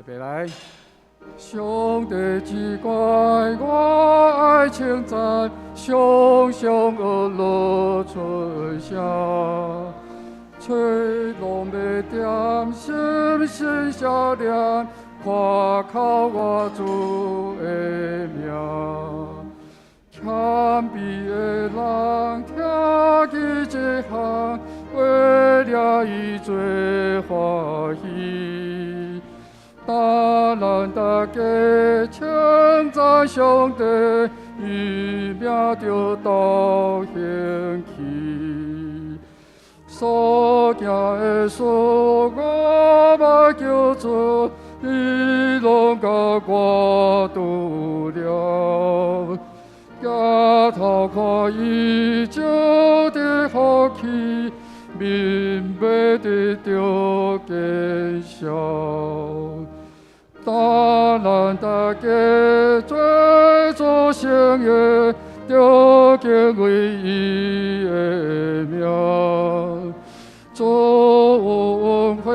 預備來。上帝至懸，我愛稱讚，常常學樂出聲。吹攏袂點，心心想念，誇口我主的名。謙卑的人聽見這項，為了伊做歡喜。但咱大家稱讚上帝，伊名就到興起。所行的事，我欲求主，伊攏共我拄了。抬頭看伊就得福氣，面欲得著見笑。但咱大家做做生的，著敬畏伊的名。主有恩惠，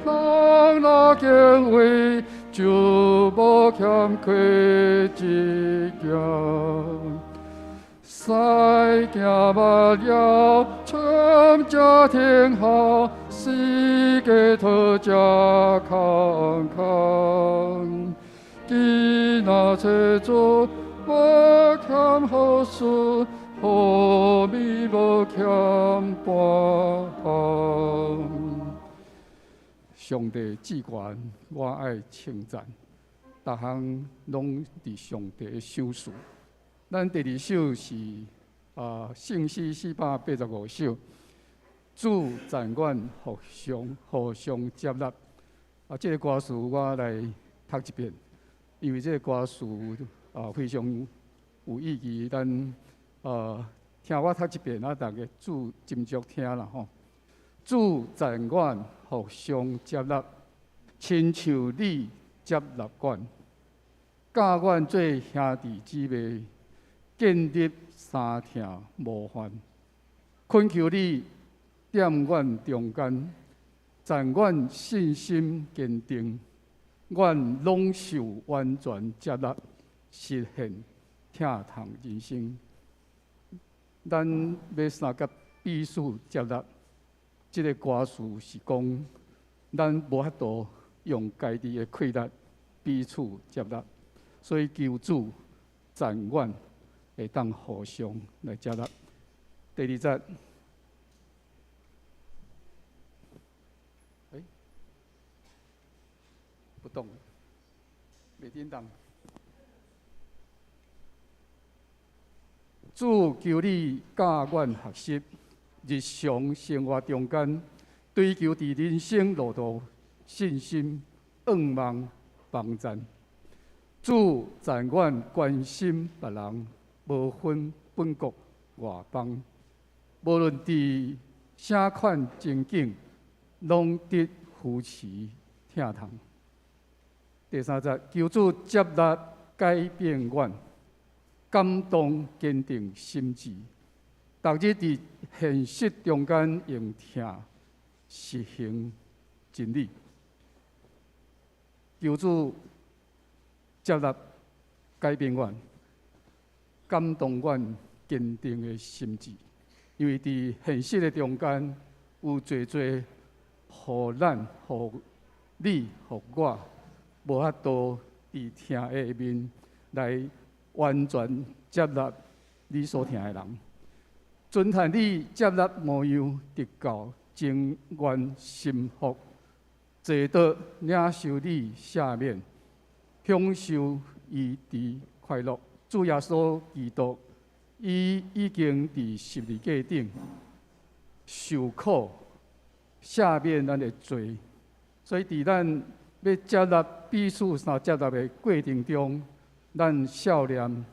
人若敬畏，就無欠虧一件。使行萬了，春家天下，世界土家康康。囡仔找主，無欠好事，予米無欠半項。上帝至懸，我愛稱讚，逐項攏佇上帝的賞賜。咱第二首是聖詩485首，主讚阮互相接納。啊，這個歌詞我來讀一遍，因為這個歌詞非常有意義。咱聽我讀一遍，啊，逐家注斟酌聽啦吼。主讚阮互相接納，親像你接納阮，教阮做兄弟姊妹，建立相疼模範。懇求你踮阮中間，讚阮信心堅定，願攏受完全接納，實現疼痛人生。咱欲相佮彼此接納，這個歌詞是講，咱無法度用家己的氣力彼此接納，所以求主讚阮會當互相來接納。第二節，欸，不動，袂叮當。主求你教阮學習，日常生活中間追求佇人生路途信心、願望、幫贊。主讚阮關心別人，無分本國外邦，無論佇啥款情景，攏得扶持疼痛。第三節，求主接納改變阮，感動堅定心志，逐日佇現實中間用疼實行真理。求主接納改變阮，感動阮堅定的心志，因為佇現實的中間有濟濟，予咱、予你、予我，無法度佇疼的面來完全接納你所疼的人。尊嘆你接納模樣得到情願臣服，坐倒領受你赦免，享受醫治快樂。主耶穌基督，伊已經佇十字架頂受苦，赦免咱的罪。所以佇咱欲接納彼此相接納的過程中，咱數念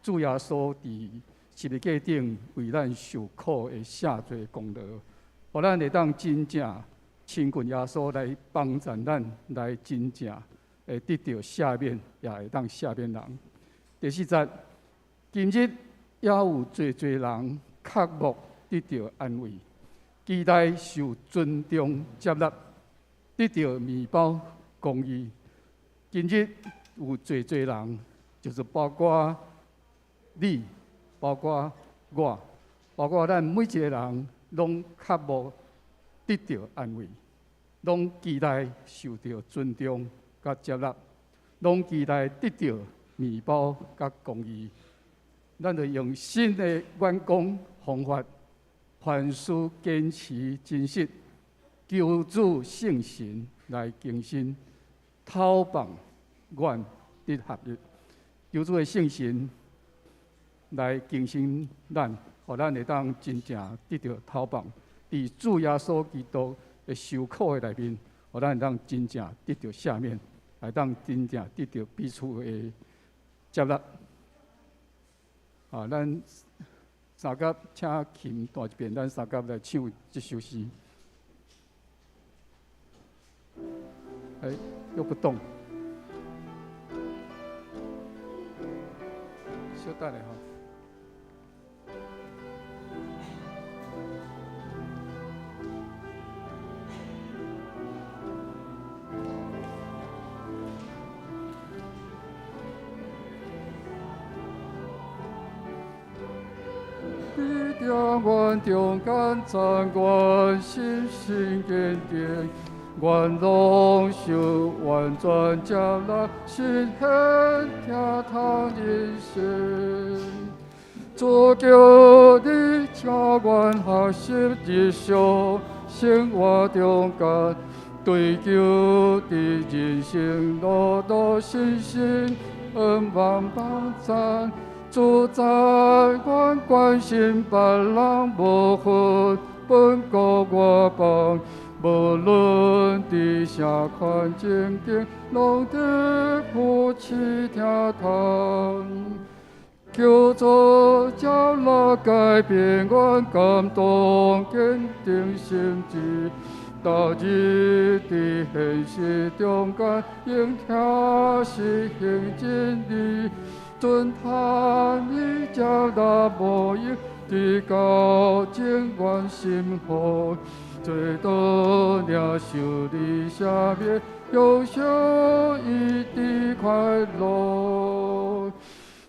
主耶穌佇十字架頂為咱受苦的赦罪功勞，予咱會當真正親近耶穌來幫助咱，來真正會得著赦免，也會當赦免人。第四節，今日也有濟濟人渴慕得著安慰，期待受尊重接納，得著麵包公義，今日有濟濟人，就是包括你，包括我，包括咱每一个人，攏渴慕得著安慰，攏期待受著尊重佮接納，攏期待得著麵包佮公義。咱就用新的眼光方法，凡事堅持真實，求主聖神來更新，透放願得合一。求主的聖神來更新咱，予咱會當真正得著透放。佇主耶穌基督的受苦的內面，予咱會當真正得著赦免，會當真正得著彼此的接納。啊，咱三甲請琴彈一遍，咱三甲來唱這首詩。哎，又不動，稍等下吼。伫阮中間讚阮信心堅定，願攏受完全接納，實現天堂人生。主求你請阮學習日常生活中間，追求佇人生路途信心，向望幫贊。主在阮關心別人，無分本國外邦，無論佇啥款情景，攏得扶持聽堂。求主將來改變阮感動堅定心志，逐日佇現實中間，用聽實行真理。遵他你接納無用，直到永遠心好，做到領受你赦免，享受伊的快樂。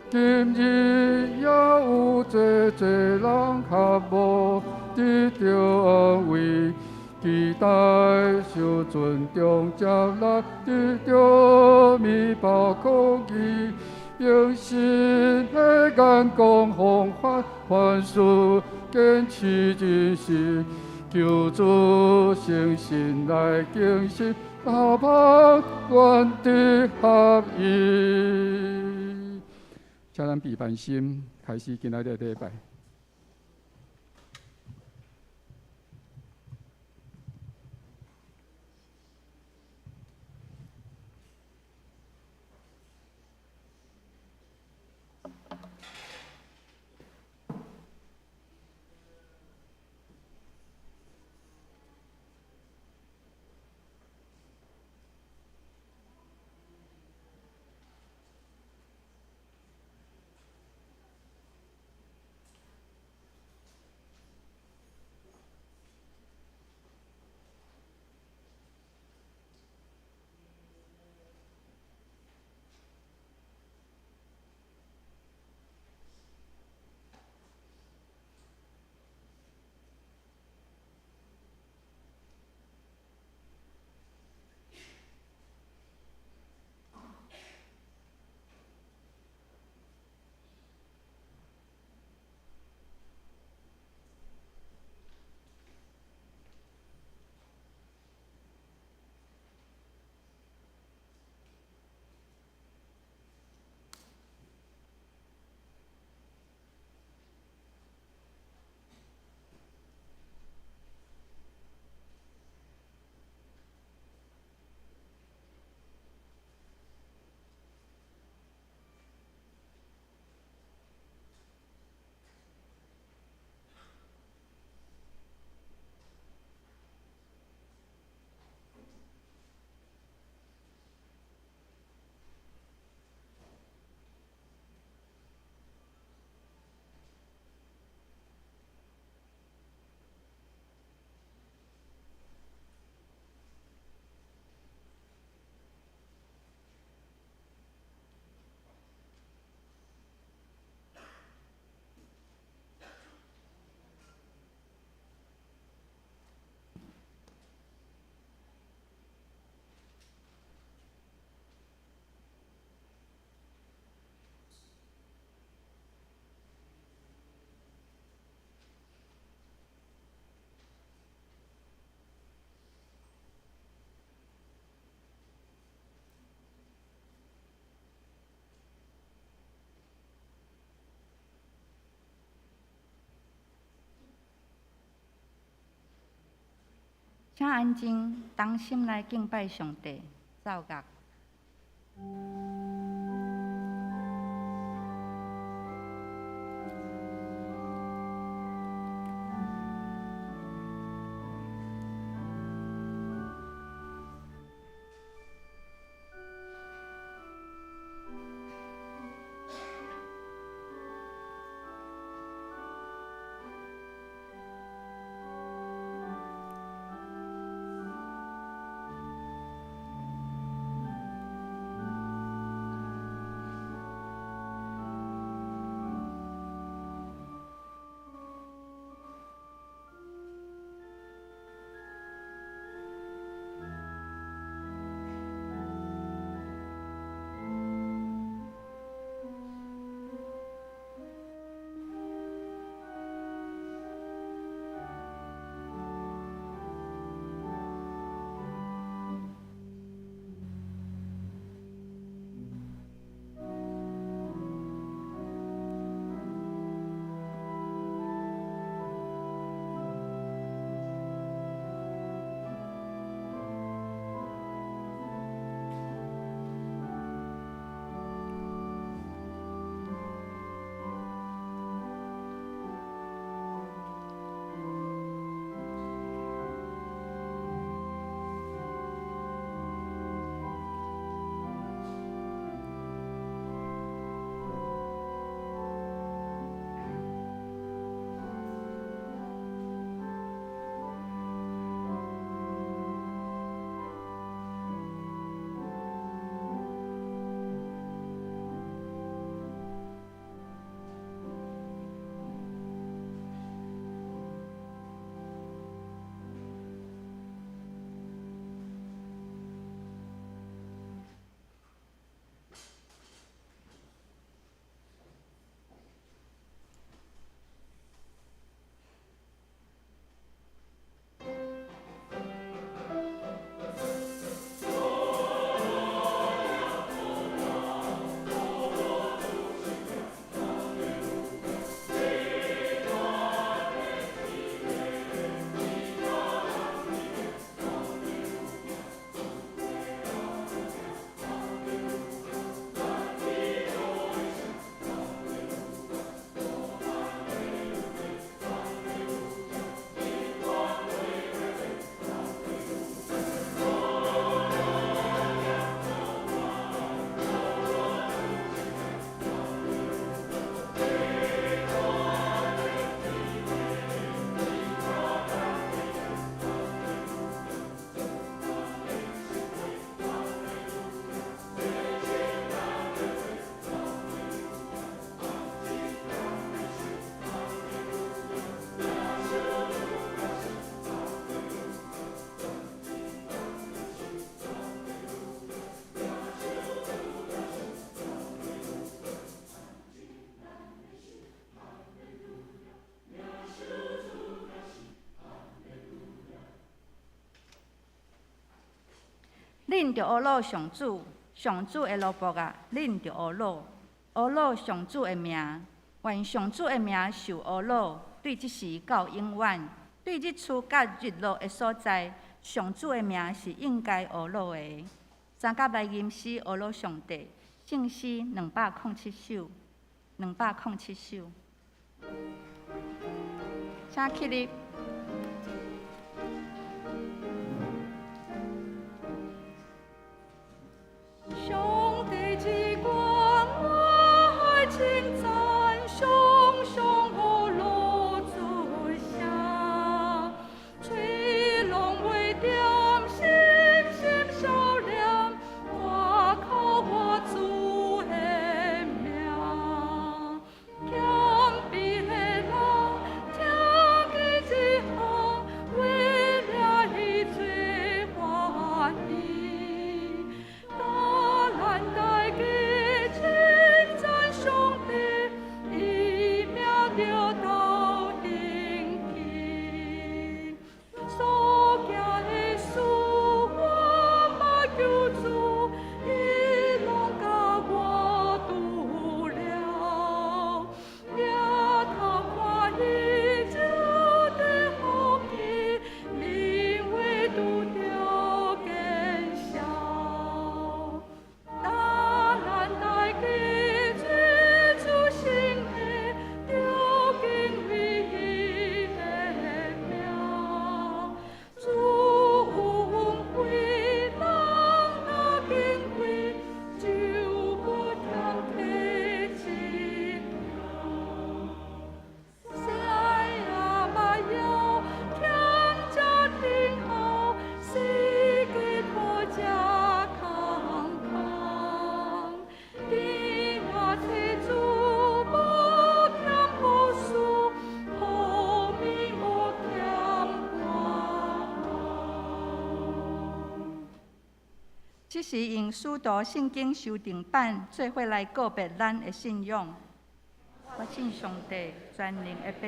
今日也有濟濟人渴慕得著安慰，期待受尊重接納，得著麵包公義。用新的眼光方法，凡事堅持真實，求主聖神來更新，盼望願得合一。請咱閉班心，開始今仔日的禮拜。請安靜，同心來敬拜上帝，奏樂。恁著呵咾上主，上主的奴僕啊，恁著呵咾，呵咾上主的名，願上主的名受呵咾，對這時到永遠，對日出佮日落的所在，上主的名是應該呵咾的。三甲來吟詩呵咾上帝，聖詩207首，207首，請起立。上帝之光，我稱讚，常常呵咾主聲，喙攏袂恬，心心笑臉，誇口我主的名。謙卑的人，聽見這這時用使徒聖經修訂版做伙來告別咱的信仰。我信上帝，全能的父，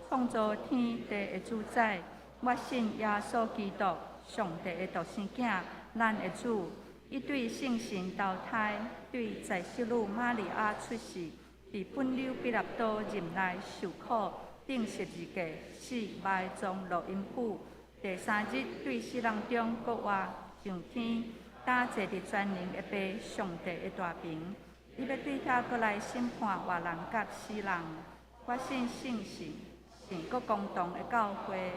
創造天地的主宰。我信耶穌基督，上帝的獨生囝，咱的主。伊對聖神投胎，對在聖女瑪利亞出世，佇本丟彼拉多任內受苦，釘十字架，死，埋葬落陰府。第三日對死人中復活，上天，搭坐佇全能的父上帝的大爿。伊欲對遐閣來審判活人佮死人。我信聖神，聖國公同的教會，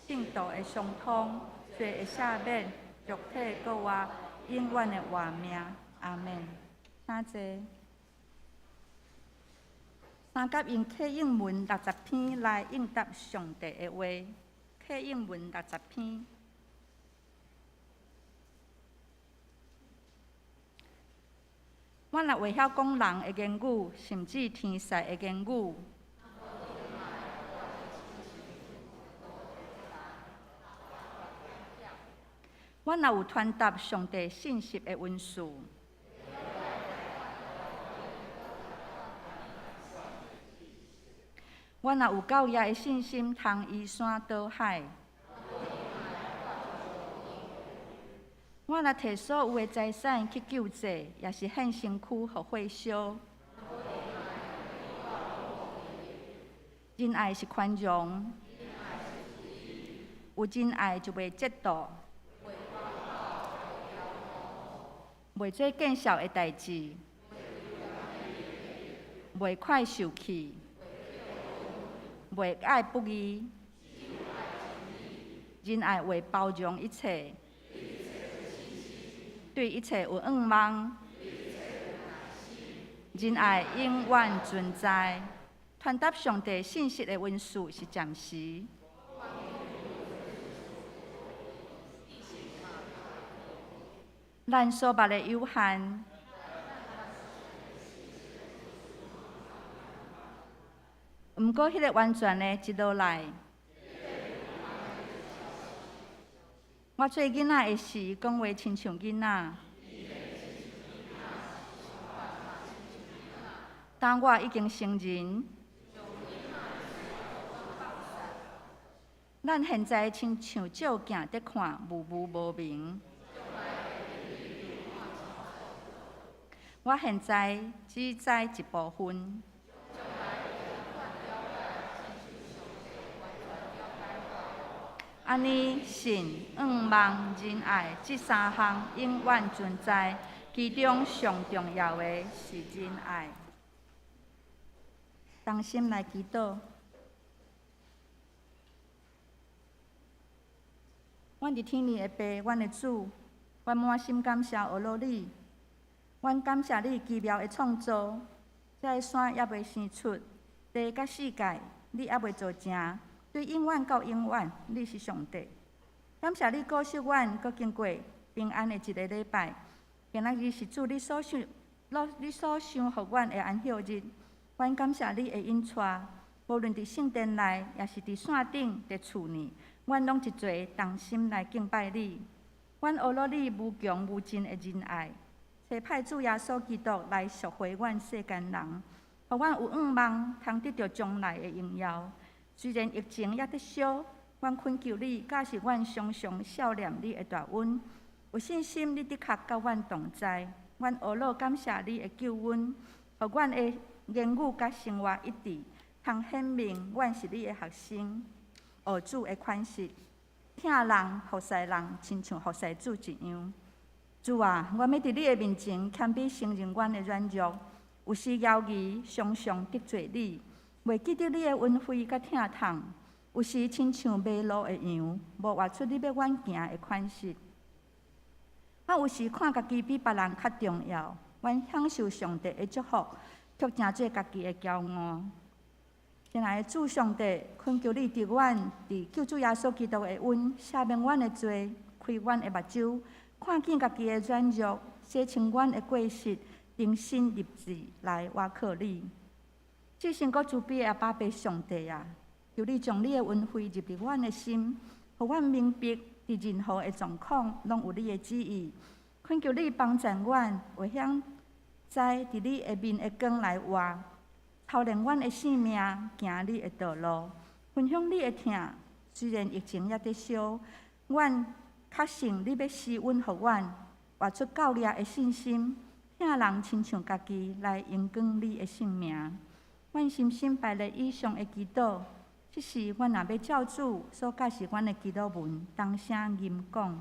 聖徒的相通，罪的赦免，肉體復活，永遠的活命。阿們。請坐。三甲用啟應文60篇來應答上帝的話。啟應文六十篇。阮若會曉講人的言語，甚至天使的言語，阮若有傳達上帝信息的恩賜，阮若有夠額的信心，通移山倒海。阮若提所有的財產去救濟，抑是獻身軀予火燒。仁愛是寬容，有仁愛就袂嫉妒，袂做見笑的代誌，袂快受氣，袂愛不義。仁愛會包容一切。對一切有願望，仁愛永遠存在。傳達上帝信息的恩賜是暫時。咱所捌的有限，毋過彼个完全的一落來。我做囡仔的時，講話親像囡仔。當我已經成人，咱現在親像照鏡佇看，霧霧無明。我現在只知一部分。按呢，信、願望、仁愛這三項永遠存在，其中上重要的是仁愛。同心來祈禱。阮佇天裡的父，阮的主，阮滿心感謝阿羅你，阮感謝你奇妙的創造，這个山猶未生出，地佮世界你猶未造成。對永遠到永遠，你是上帝。感謝你顧惜阮，閣經過平安的一个禮拜。今仔日是主你所賞，你所賞予阮的安息日。阮感謝你的引帶，無論佇聖殿內，抑是佇線頂、佇厝內，阮攏一齊同心來敬拜你。阮學了你無窮無盡的仁愛，差派主耶穌基督來贖回阮世間人，予阮有願望通得著將來的榮耀。雖然疫情猶佇燒，阮懇求你，教示阮常常數念你的大恩，有信心你的確佮阮同在。阮呵咾感謝你的救恩，予阮的言語佮生活一致，通顯明阮是你的學生。學主的款式，疼人服侍人，親像服侍主一樣。主啊，阮欲佇你的面前謙卑承認阮的軟弱，有時猶豫，常常得罪你。袂記得你的恩惠佮疼痛，有時親像迷路的羊，無活出你欲阮行的款式。阮有時看家己比別人較重要，阮享受上帝的祝福，卻成做家己的驕傲。親愛的主上帝，懇求你佇阮佇救主耶穌基督的恩，赦免阮的罪，開阮的目睭，看見家己的軟弱，洗清阮的過失，重新立志來倚靠你。至聖閣慈悲的阿爸父上帝啊，求你將你的恩惠入佇阮的心，予阮明白佇任何的狀況，攏有你的旨意。懇懇求你幫贊阮，會曉知佇你的面的光內活，操練阮的性命，行你的道路，分享你的疼。雖然疫情猶佇燒，阮確信你欲施恩予阮，活出夠力的信心，疼人親像家己，來榮光你的聖名。阮深深排列以上的祈禱，這時阮若欲照主所教示阮的祈禱文，同聲吟講。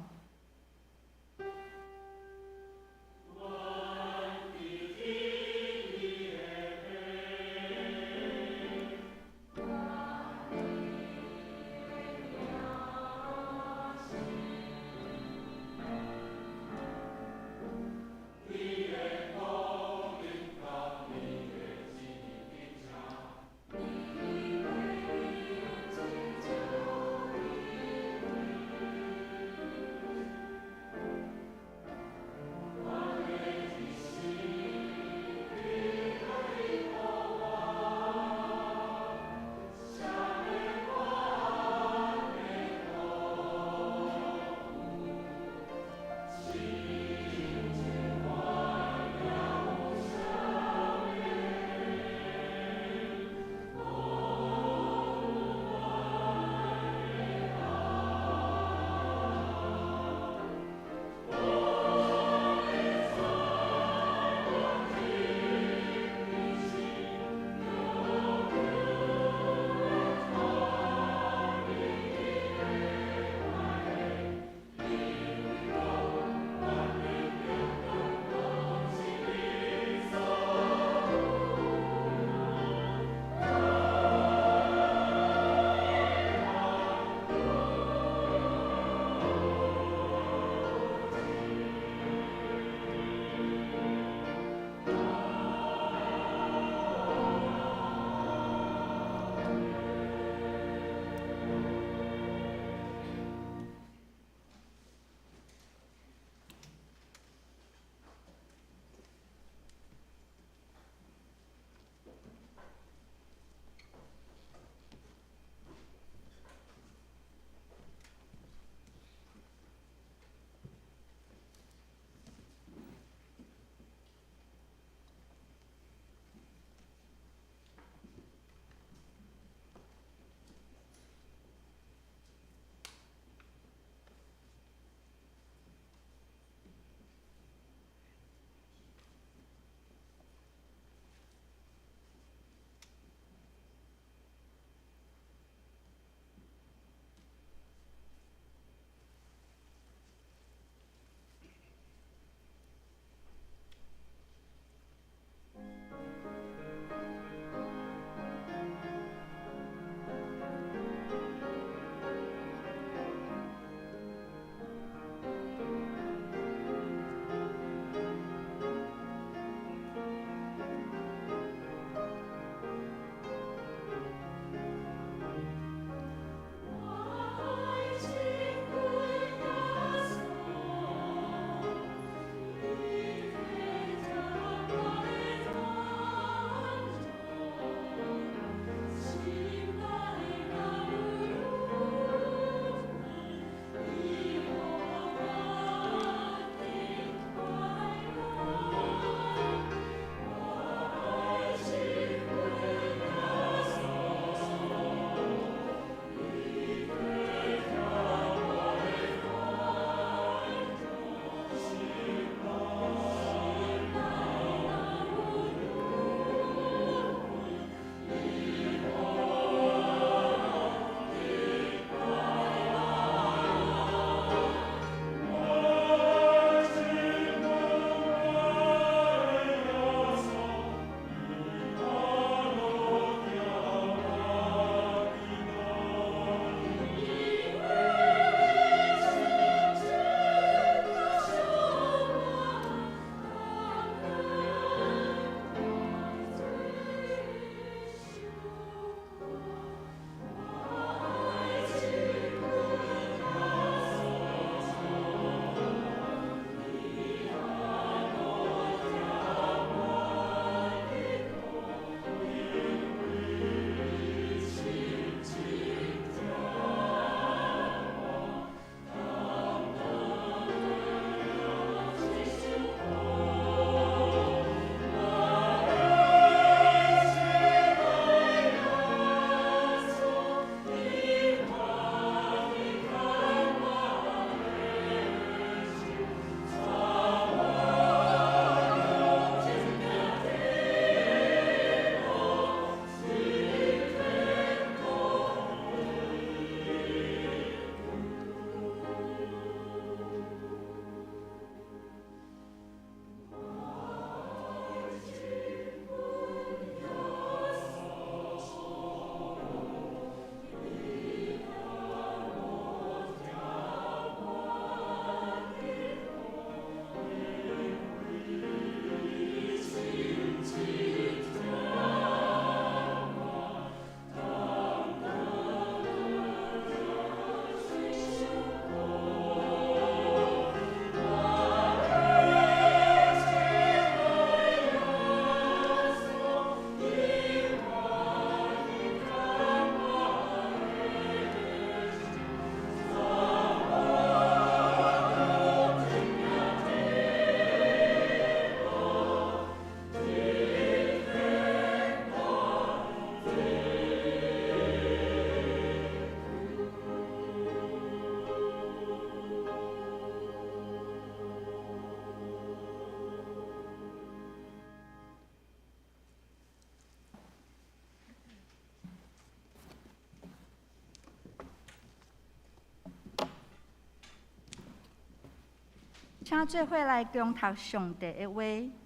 請做伙來恭讀上帝的話，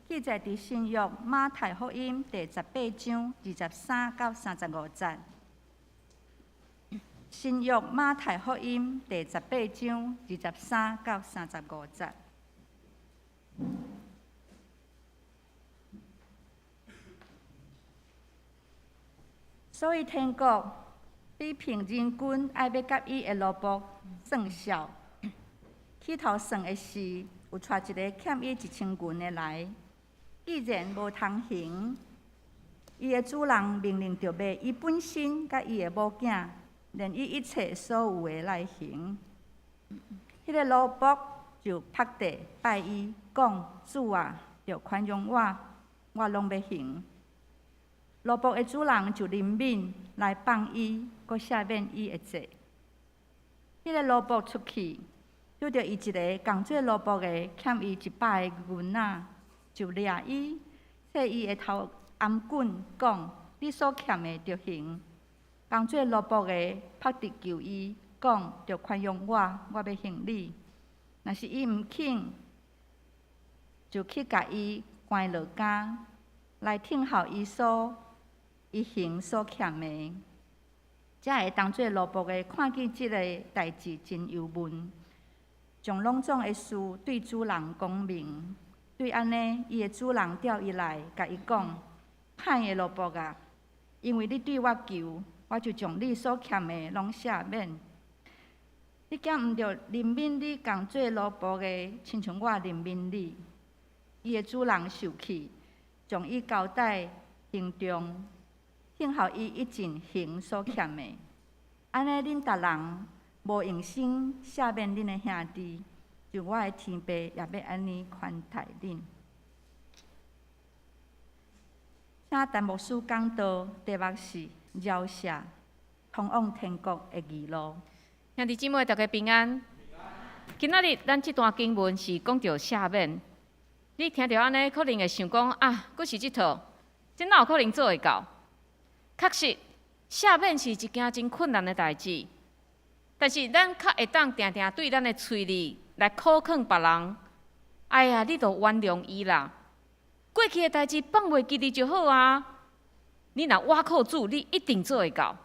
記載佇新約馬太福音第18章23到35節。新約馬太福音第十八章二十三到三十五節。所以天國比憑人君愛欲佮伊的奴僕算數。起頭算的時，有帶一个欠伊1000銀的來。既然無通還，伊的主人命令著賣伊本身佮伊的某囝，連伊一切所有的來還。彼个奴僕就伏地拜伊，講：主啊，著寬容我，我攏欲還。奴僕的主人就憐憫來放伊，閣赦免伊的債。彼个奴僕出去，拄著伊一个仝做奴僕的欠伊100个銀仔，就掠伊，掣伊的頭頷頸，講：你所欠的著還。仝做奴僕的伏地求伊，講：著寬容我，我欲還你。若是伊毋肯，就去共伊關落監，來聽候伊所伊還所欠的。遮个當做奴僕的看見這个代誌真憂悶，將攏總的事對主人講明。對按呢，伊的主人調伊來，共伊講：歹的奴僕啊，因為你對我求，我就將你所欠的攏赦免。你敢毋著憐憫你仝做奴僕的，親像我憐憫你？伊的主人受氣，將伊交代刑中，聽候伊一盡還所欠的。按呢，恁逐人無用心赦免恁的兄弟，就我的天父也欲按呢寬待恁。請陳牧師講道，題目是饒赦通往天國的義路。兄弟姊妹，大家平安。今仔日咱這段經文是講著赦免。你聽著按呢，可能會想講啊，閣是這套，這哪有可能做會到？確實，赦免是一件真困難的代誌。但是咱較會當定定對咱的喙舌來苦勸別人。哎呀，你著原諒伊啦。過去的代誌放袂記得就好啊。你若倚靠主，你一定做會到。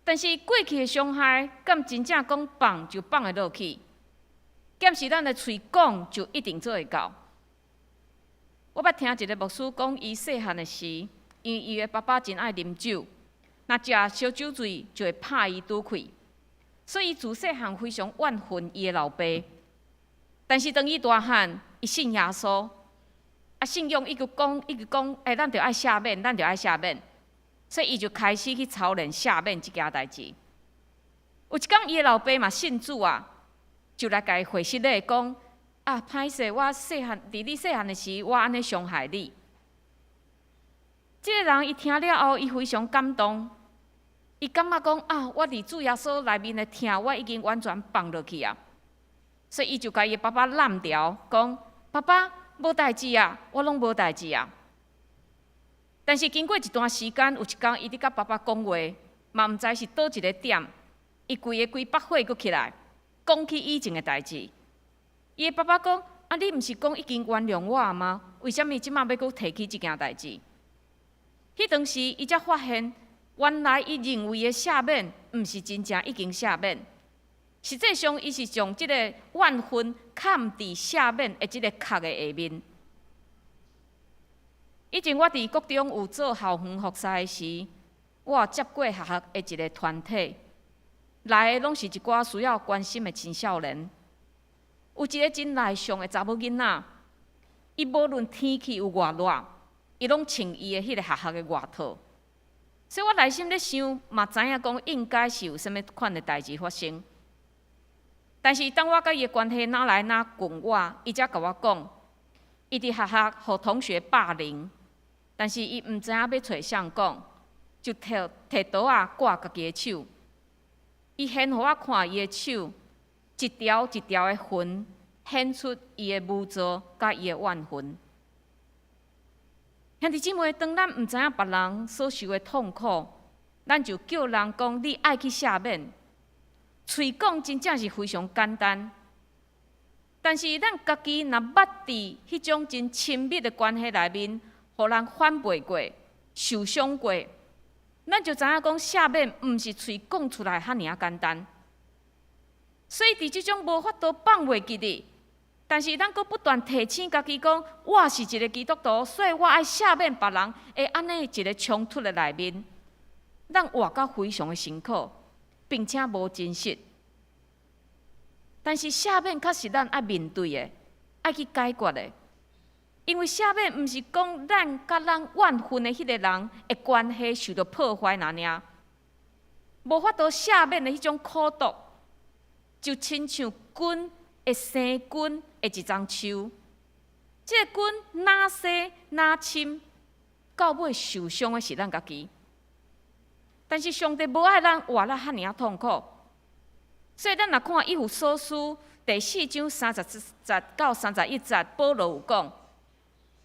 但是過去的傷害，敢真正講放就放會落去？敢是咱的喙講就一定做會到？我捌聽一个牧師講，伊細漢的時，因為伊的爸爸真愛啉酒，若食燒酒醉就會拍伊拄氣，所以伊自細漢非常怨恨伊的老爸。但是當伊大漢，伊信耶穌，啊，信仰一直講，一直講，欸，咱著愛赦免，咱著愛赦免。所以伊就開始去操練赦免這件代誌。有一工，伊的老爸嘛信主啊，就來共伊回失禮，講啊，歹勢，我細漢佇你細漢的時，我按呢傷害你。這个人伊聽了後，伊非常感動，伊感覺講啊，我佇主耶穌內面的疼，我已經完全放落去啊。所以伊就共伊的爸爸攬牢，講爸爸無代誌啊，我攏無代誌啊。但是經過一段時間，有一工伊佇佮爸爸講話，嘛毋知是佗一个點，伊規个規腹火閣起來，講起以前的代誌。伊的爸爸講：啊，你毋是講已經原諒我嗎？為啥物這馬欲閣提起這件代誌？彼當時，伊才發現，原來伊認為的赦免，毋是真正已經赦免。實際上，伊是將這個怨恨崁佇赦免的這个殼的下面。以前我佇國中有做校園服侍的時，我有接過學校的一个團體，來的攏是一寡需要關心的青少年。有一个真內向的查某囡仔，伊無論天氣有偌熱，伊攏穿伊的彼个學校的外套。所以我內心咧想，嘛知影講應該是有啥物款的代誌發生。但是當我佮伊的關係愈來愈近，我伊才共我講，伊佇學校予同學霸凌，但是伊毋知影欲揣誰講，就提提刀仔割家己的手。伊顯予我看伊的手，一條一條的痕，顯出伊的無助佮伊的怨恨。兄弟姊妹，當咱毋知影別人所受的痛苦，咱就叫人講你愛去赦免。喙講真正是非常簡單，但是咱家己若捌佇彼種真親密的關係內面，予人反背過、受傷過，咱就知影講赦免毋是喙講出來遐爾仔簡單。所以佇這種無法度放袂記得，但是咱閣不斷提醒家己講，我是一个基督徒，所以我愛赦免別人，的按呢一个衝突的內面，咱活甲非常的辛苦，並且無真實。但是赦免確實咱愛面對的，愛去解決的，因為赦免毋是講咱佮咱怨恨的彼个人的關係受著破壞爾爾，無法度赦免的彼種苦毒，就親像根會生根的一欉樹，這个根若細若深，到尾受傷的是咱家己。但是上帝無愛咱活得遐爾仔痛苦。所以咱若看以弗所書第四章30節到31節，保羅有講，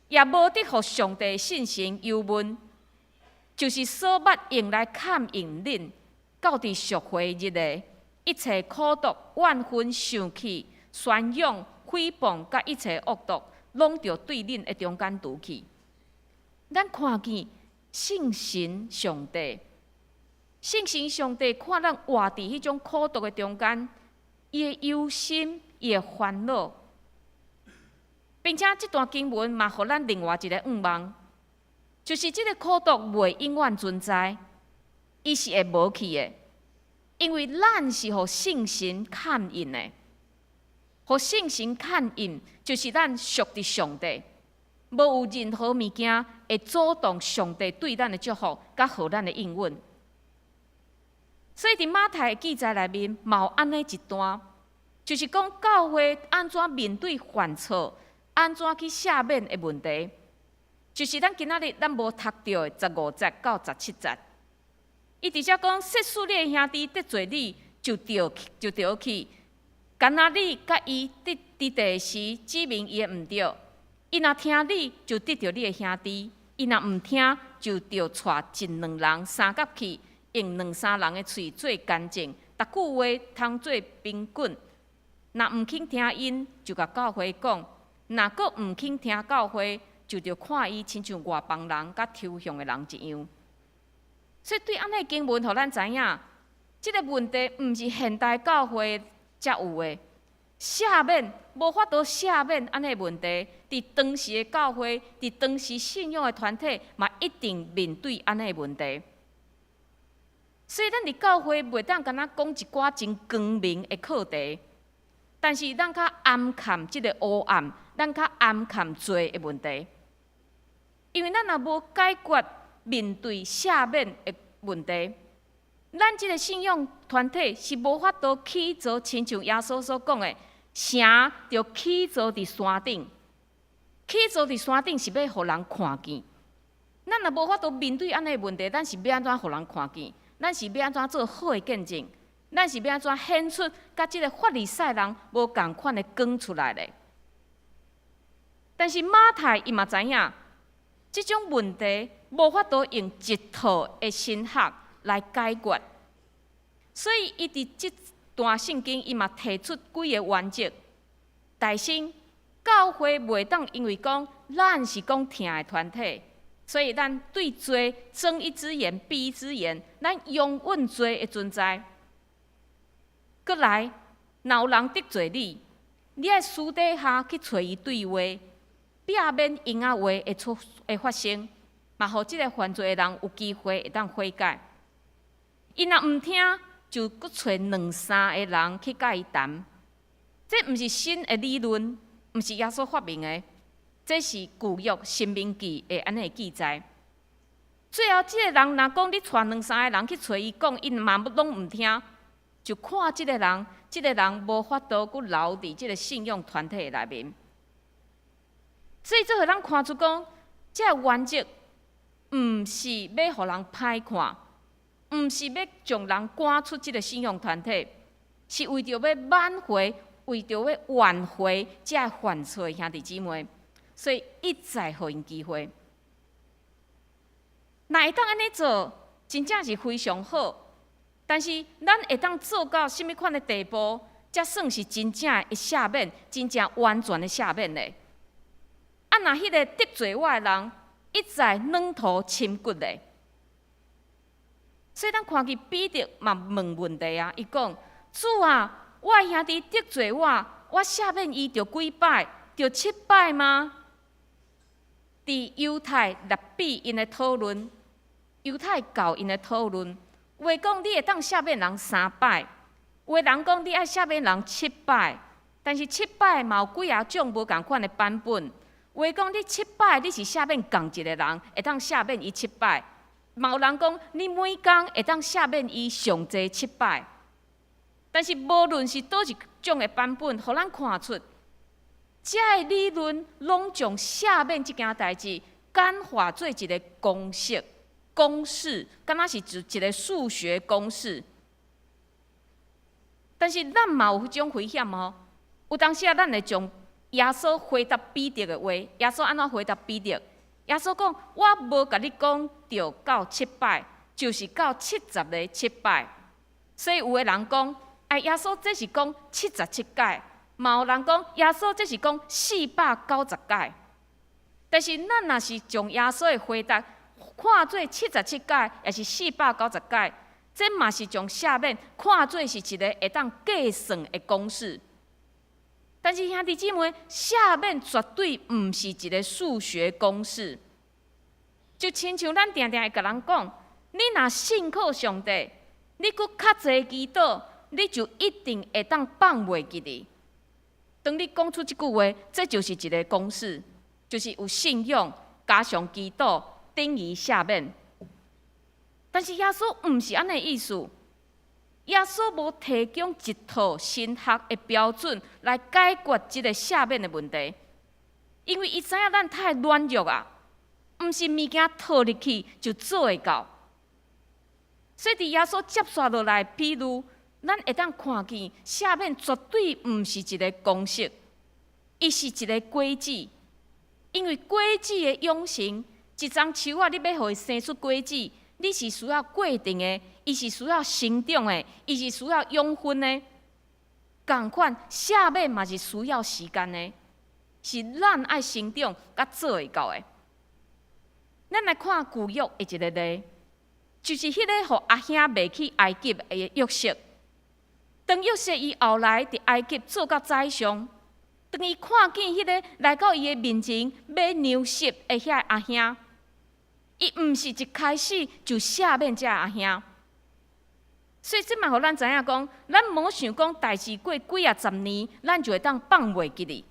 也無得予上帝聖神憂悶，就是所捌用來勘印恁，到佇贖回日的一切苦毒、怨恨、生氣、宣揚、誹謗，佮一切惡毒，攏著對恁的中間除去。咱看見聖神上帝。聖神上帝看咱活佇彼種苦毒的中間，伊會憂心，伊會煩惱，並且這段經文嘛，予咱另外一个向望，就是這个苦毒袂永遠存在，伊是會無去的，因為咱是予聖神勘印的，予聖神勘印，就是咱屬佇上帝，無有任何物件會阻擋上帝對咱的祝福，佮予咱的應允。所以佇馬太的記載內面，嘛有按呢一段，就是講教會按怎面對犯錯，按怎去赦免的問題。就是咱今仔日咱無讀著的15節到17節。伊直接講，設使你的兄弟得罪你，就著去。干焦你佮伊佇佇地時，指明伊的毋對。伊若聽你，就得著你的兄弟；伊若毋聽，就著帶一兩人相佮去。用兩三人的喙做見證，逐句話通做憑據。若毋肯聽𪜶，就共教會講；若閣毋肯聽教會，就著看伊親像外邦人佮抽象的人一樣。所以對按呢經文，予咱知影，這个問題毋是現代教會才有的。赦免無法度赦免按呢問題，佇當時的教會，佇當時信仰的團體，嘛一定面對按呢問題。所以，咱佇教會袂當干焦講一寡真光明的課題，但是咱較暗崁這个烏暗，咱較暗崁罪的問題。因為咱若無解決面對赦免的問題，咱這个信仰團體是無法度起造，親像耶穌所講的，城著起造佇山頂，起造佇山頂是欲予人看見。咱若無法度面對按呢問題，咱是欲按怎予人看見？咱是欲按怎做好的見證？咱是欲按怎顯出佮這个法利賽人無仝款的光出來咧？但是馬太伊嘛知影，這種問題無法度用一套的神學來解決，所以伊佇這段聖經伊嘛提出幾个原則。第一，教會袂當因為講咱是講疼的團體，所以咱對罪睜一隻眼閉一隻眼，咱容忍罪的存在。閣來，若有人得罪你，你愛私底下去揣伊對話，避免閒仔話會發生，嘛予這个犯罪的人有機會會當悔改。伊若毋聽，就閣揣兩三个人去佮伊談。這毋是新的理論，毋是耶穌發明的，這是舊約申命記的按呢記載。最後，這个人若講你帶兩三个人去揣伊講，𪜶嘛攏毋聽，就看這个人，這个人無法度閣留佇這个信仰團體內面。所以，這予咱看出講，這个原則毋是欲予人歹看，毋是欲將人趕出這个信仰團體，是為著欲挽回，為著欲挽回這个犯錯的兄弟姊妹，所以一再予𪜶機會。若會當按呢做，真正是非常好。但是，咱會當做到啥物款的地步？才算是真正的赦免，真正完全的赦免咧。啊，若彼个得罪我的人一再軟土深骨咧，所以咱看見彼得嘛問問題啊，伊講：主啊，我的兄弟得罪我，我赦免伊著幾擺？著七擺嗎？佇猶太律法𪜶的討論，猶太教𪜶的討論，有的講你會當赦免人三擺，有的人講你愛赦免人七擺，但是七擺嘛有幾仔種無仝款的版本。有的講你七擺你是赦免仝一个人，會當赦免伊七擺；嘛有人講你每工會當赦免伊上濟七擺。但是無論是佗一種的版本，予咱看出，這个理論攏將赦免這件代誌簡化做一个公式，公式，敢若是一個數學公式。但是咱嘛有彼種危險哦。有當時啊，咱會將耶穌回答彼得的話，耶穌按怎回答彼得？耶穌講：我無共你講著到七擺，就是到70个七擺。所以有的人講，哎，耶穌這是講77擺，嘛有人講耶穌這是講490擺。但是咱若是將耶穌的回答看做77擺，抑是490擺，這嘛是將赦免看做是一个會當計算的公式。但是兄弟姊妹，赦免絕對毋是一个數學公式。就親像咱定定會共人講，你若信靠上帝，你閣較濟祈禱，你就一定會當放袂記得。當你講出這句話，這就是一个公式，就是有信仰加上祈禱等於赦免。但是耶穌毋是按呢意思。耶穌無提供一套神學的標準來解決這个赦免的問題，因為伊知影咱太軟弱啊，毋是物件套入去就做會到。所以佇耶穌接續落來，比喻，咱會當看見赦免絕對毋是一个公式，伊是一个果子。因為果子的養成，一欉樹仔，你欲予伊生出果子，你是需要過程的，伊是需要成長的，伊是需要養分的。仝款赦免嘛是需要時間的，是咱愛成長才做會到的。咱來看舊約的一个例，就是彼个予阿兄賣去埃及的約瑟。當約瑟伊後來佇埃及做到宰相，當伊看見彼个來到伊的面前欲糧食的遐个阿兄，伊毋是一開始就赦免這个阿兄。所以這嘛予咱知影講，咱莫想講代誌過幾仔十年，咱就會當放袂記得。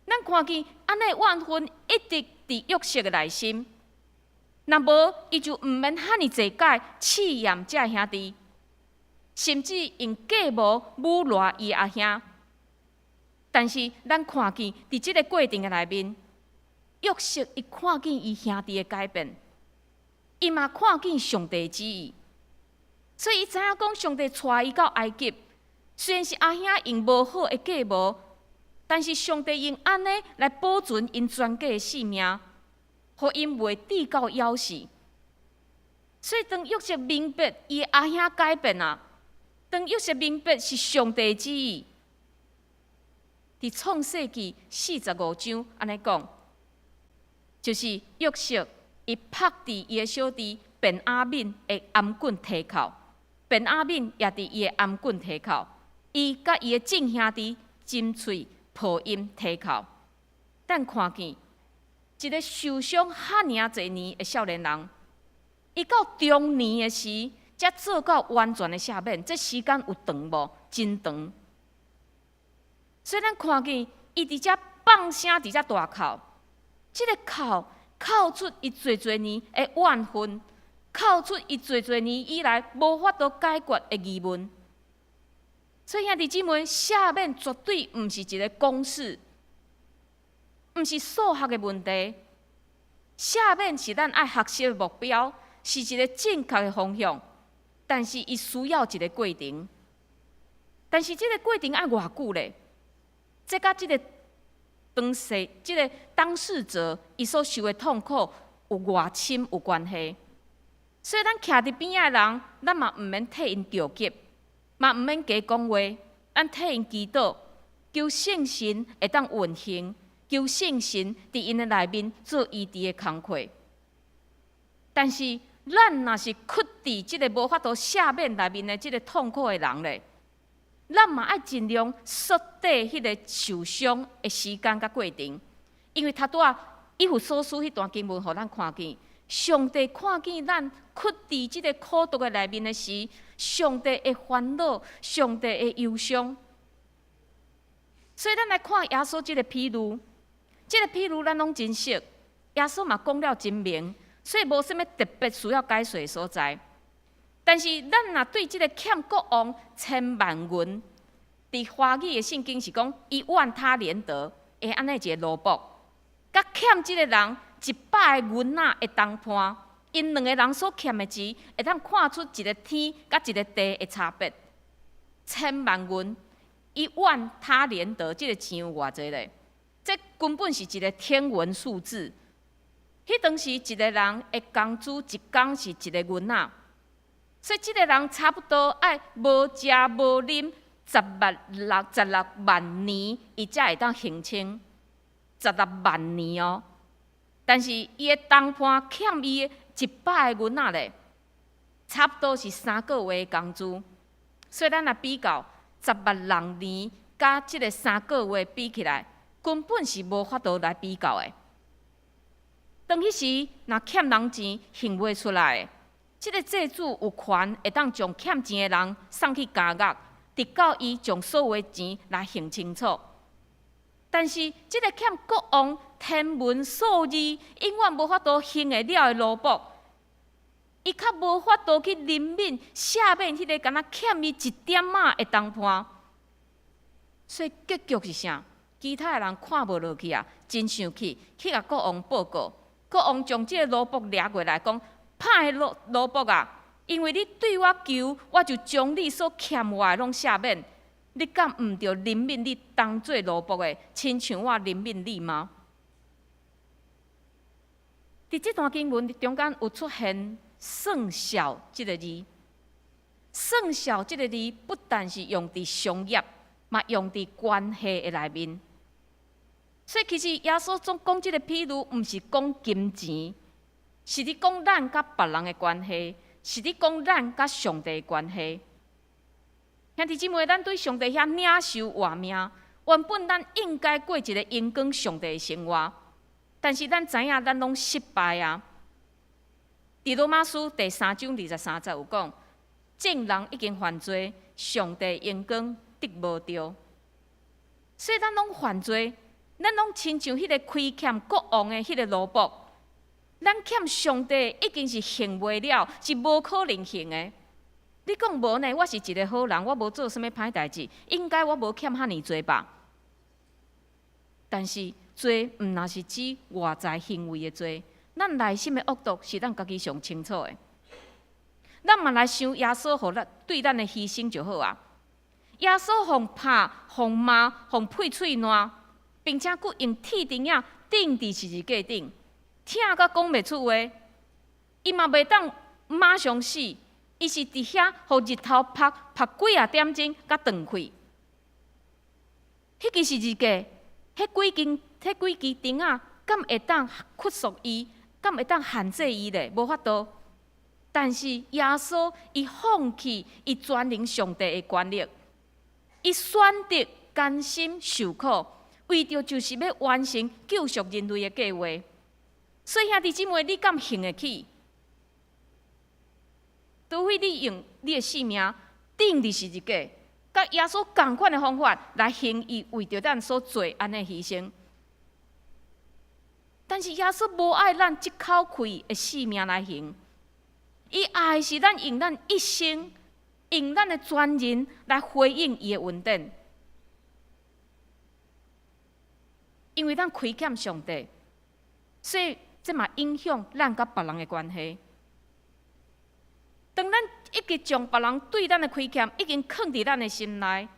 咱看見按呢怨恨一直佇約瑟的內心，若無伊就毋免遐爾濟擺試驗這个兄弟，甚至用計謀侮辱伊阿兄。但是咱看見佇這個過程的內面，約瑟伊看見伊兄弟的改變，伊嘛看見上帝旨意，所以伊知影講上帝帶伊到埃及，雖然是阿兄用無好的計謀，但是上帝用按呢來保存𪜶全家的性命，予𪜶袂致到枵死。所以當約瑟明白伊的阿兄改變啊，當約瑟明白是上帝旨意，佇創世記45章按呢講，就是約瑟伊拍佇伊的小弟便雅憫的頷頸提哭，便雅憫也佇伊的頷頸提哭，伊佮伊的眾兄弟親喙抱擁提哭。咱看見一个受傷遐爾仔濟年的少年人，伊到中年的時，才做到完全的赦免，這時間有長無？真長。所以咱看見伊佇遮放聲佇遮大哭，這个哭哭出伊濟濟年的怨恨，哭出伊濟濟年以來無法度解決的疑問。所以兄弟姊妹，赦免絕對毋是一个公式，毋是數學的問題。赦免是咱愛學習的目標，是一个正確的方向，但是伊需要一个過程。但是這个過程愛偌久咧？這佮這个當事、這个當事者伊所受的痛苦有偌深有關係。所以咱徛佇邊仔的人，咱嘛毋免替𪜶著急，嘛毋免加講話。咱替𪜶祈禱，求聖神會當運行，求聖神佇𪜶的內面做醫治的工課。但是，咱若是屈佇這个無法度赦免內面的這个痛苦的人咧，咱嘛愛盡量縮短彼个受傷的時間佮過程，因為頭拄仔以弗所書彼段經文，予咱看見，上帝看見咱屈佇這个苦毒的內面的時，上帝會煩惱，上帝會憂傷。所以咱來看耶穌這个比喻，這个比喻咱攏真熟，耶穌嘛講了真明，所以無啥物特別需要解說的所在。但是咱若對這个欠國王千萬銀，佇華語的聖經是講一萬他連得，會按呢一个奴僕，佮欠這个人100個銀仔的同伴，𪜶兩个人所欠的錢，會當看出一个天佮一个地的差別。千萬銀，一萬他連得，這个錢有偌濟咧？這根本是一个天文數字。彼當時一个人的工資一工是一個銀仔，所以這个人差不多愛無食無啉16萬年，伊才會當還清十六萬年哦。但是伊的同伴欠伊的100個銀仔咧，差不多是3個月的工資。所以咱來比較十六萬年，佮這个3個月比起來，根本是無法度來比較的。當彼時若欠人錢還袂出來，這个債主有權會當將欠錢的人送去監獄，直到伊將所有的錢來還清楚。但是這个欠國王天文數字永遠無法度還會了的奴僕，伊較無法度去憐憫赦免彼个敢若欠伊一點仔的同伴。所以結局是啥？其他的人看無落去啊，真生氣，去共國王報告。國王將這个奴僕掠過來，講：歹的奴僕啊，因為你對我求，我就將你所欠我的攏赦免。你敢毋著憐憫你當做奴僕的，親像我憐憫你嗎？佇這段經文中間有出現“算數”這个字，“算數”這个字不但是用佇商業，嘛用佇關係的內面。所以其實耶穌總講這个比喻，毋是講金錢，是佇講咱佮別人的關係，是佇講咱佮上帝的關係。兄弟姊妹，咱對上帝遐領受活命，原本咱應該過一个榮光上帝的生活，但是咱知影咱攏失敗啊。佇羅馬書第三章23節有講，眾人已經犯罪，上帝榮光得無著。所以咱攏犯罪，咱攏親像彼个虧欠國王的彼个奴僕，咱欠上帝已經是還袂了，是無可能還的。你講無呢？我是一个好人，我無做啥物歹代誌，應該我無欠遐爾濟吧？但是罪毋若是指外在行為的罪，咱內心的惡毒是咱家己上清楚的。咱嘛來想耶穌予咱對咱的犧牲就好啊。耶穌予拍、予罵、予屁喙瀾，並且閣用鐵釘仔釘佇十字架頂，疼甲講袂出話。伊嘛袂當馬上死，伊是佇遐予日頭曝曝幾仔點鐘，才斷氣。彼支十字架，彼幾支釘仔，敢會當約束伊？敢會當限制伊咧？無法度。但是耶穌伊放棄伊全能上帝的權力，伊選擇甘心受苦，為著就是欲完成救贖人類的計劃。所以兄弟姊妹，你敢還會起？除非你用你的性命釘佇十字架，佮耶穌仝款的方法來還伊為著咱所做按呢犧牲。但是耶穌無愛咱這口氣的性命來還，伊愛是咱用咱一生，用咱的全人來回應伊的恩典。因為咱虧欠上帝，所以這嘛影響咱佮別人的關係。當咱一直將別人對咱的虧欠已經囥佇咱的心內，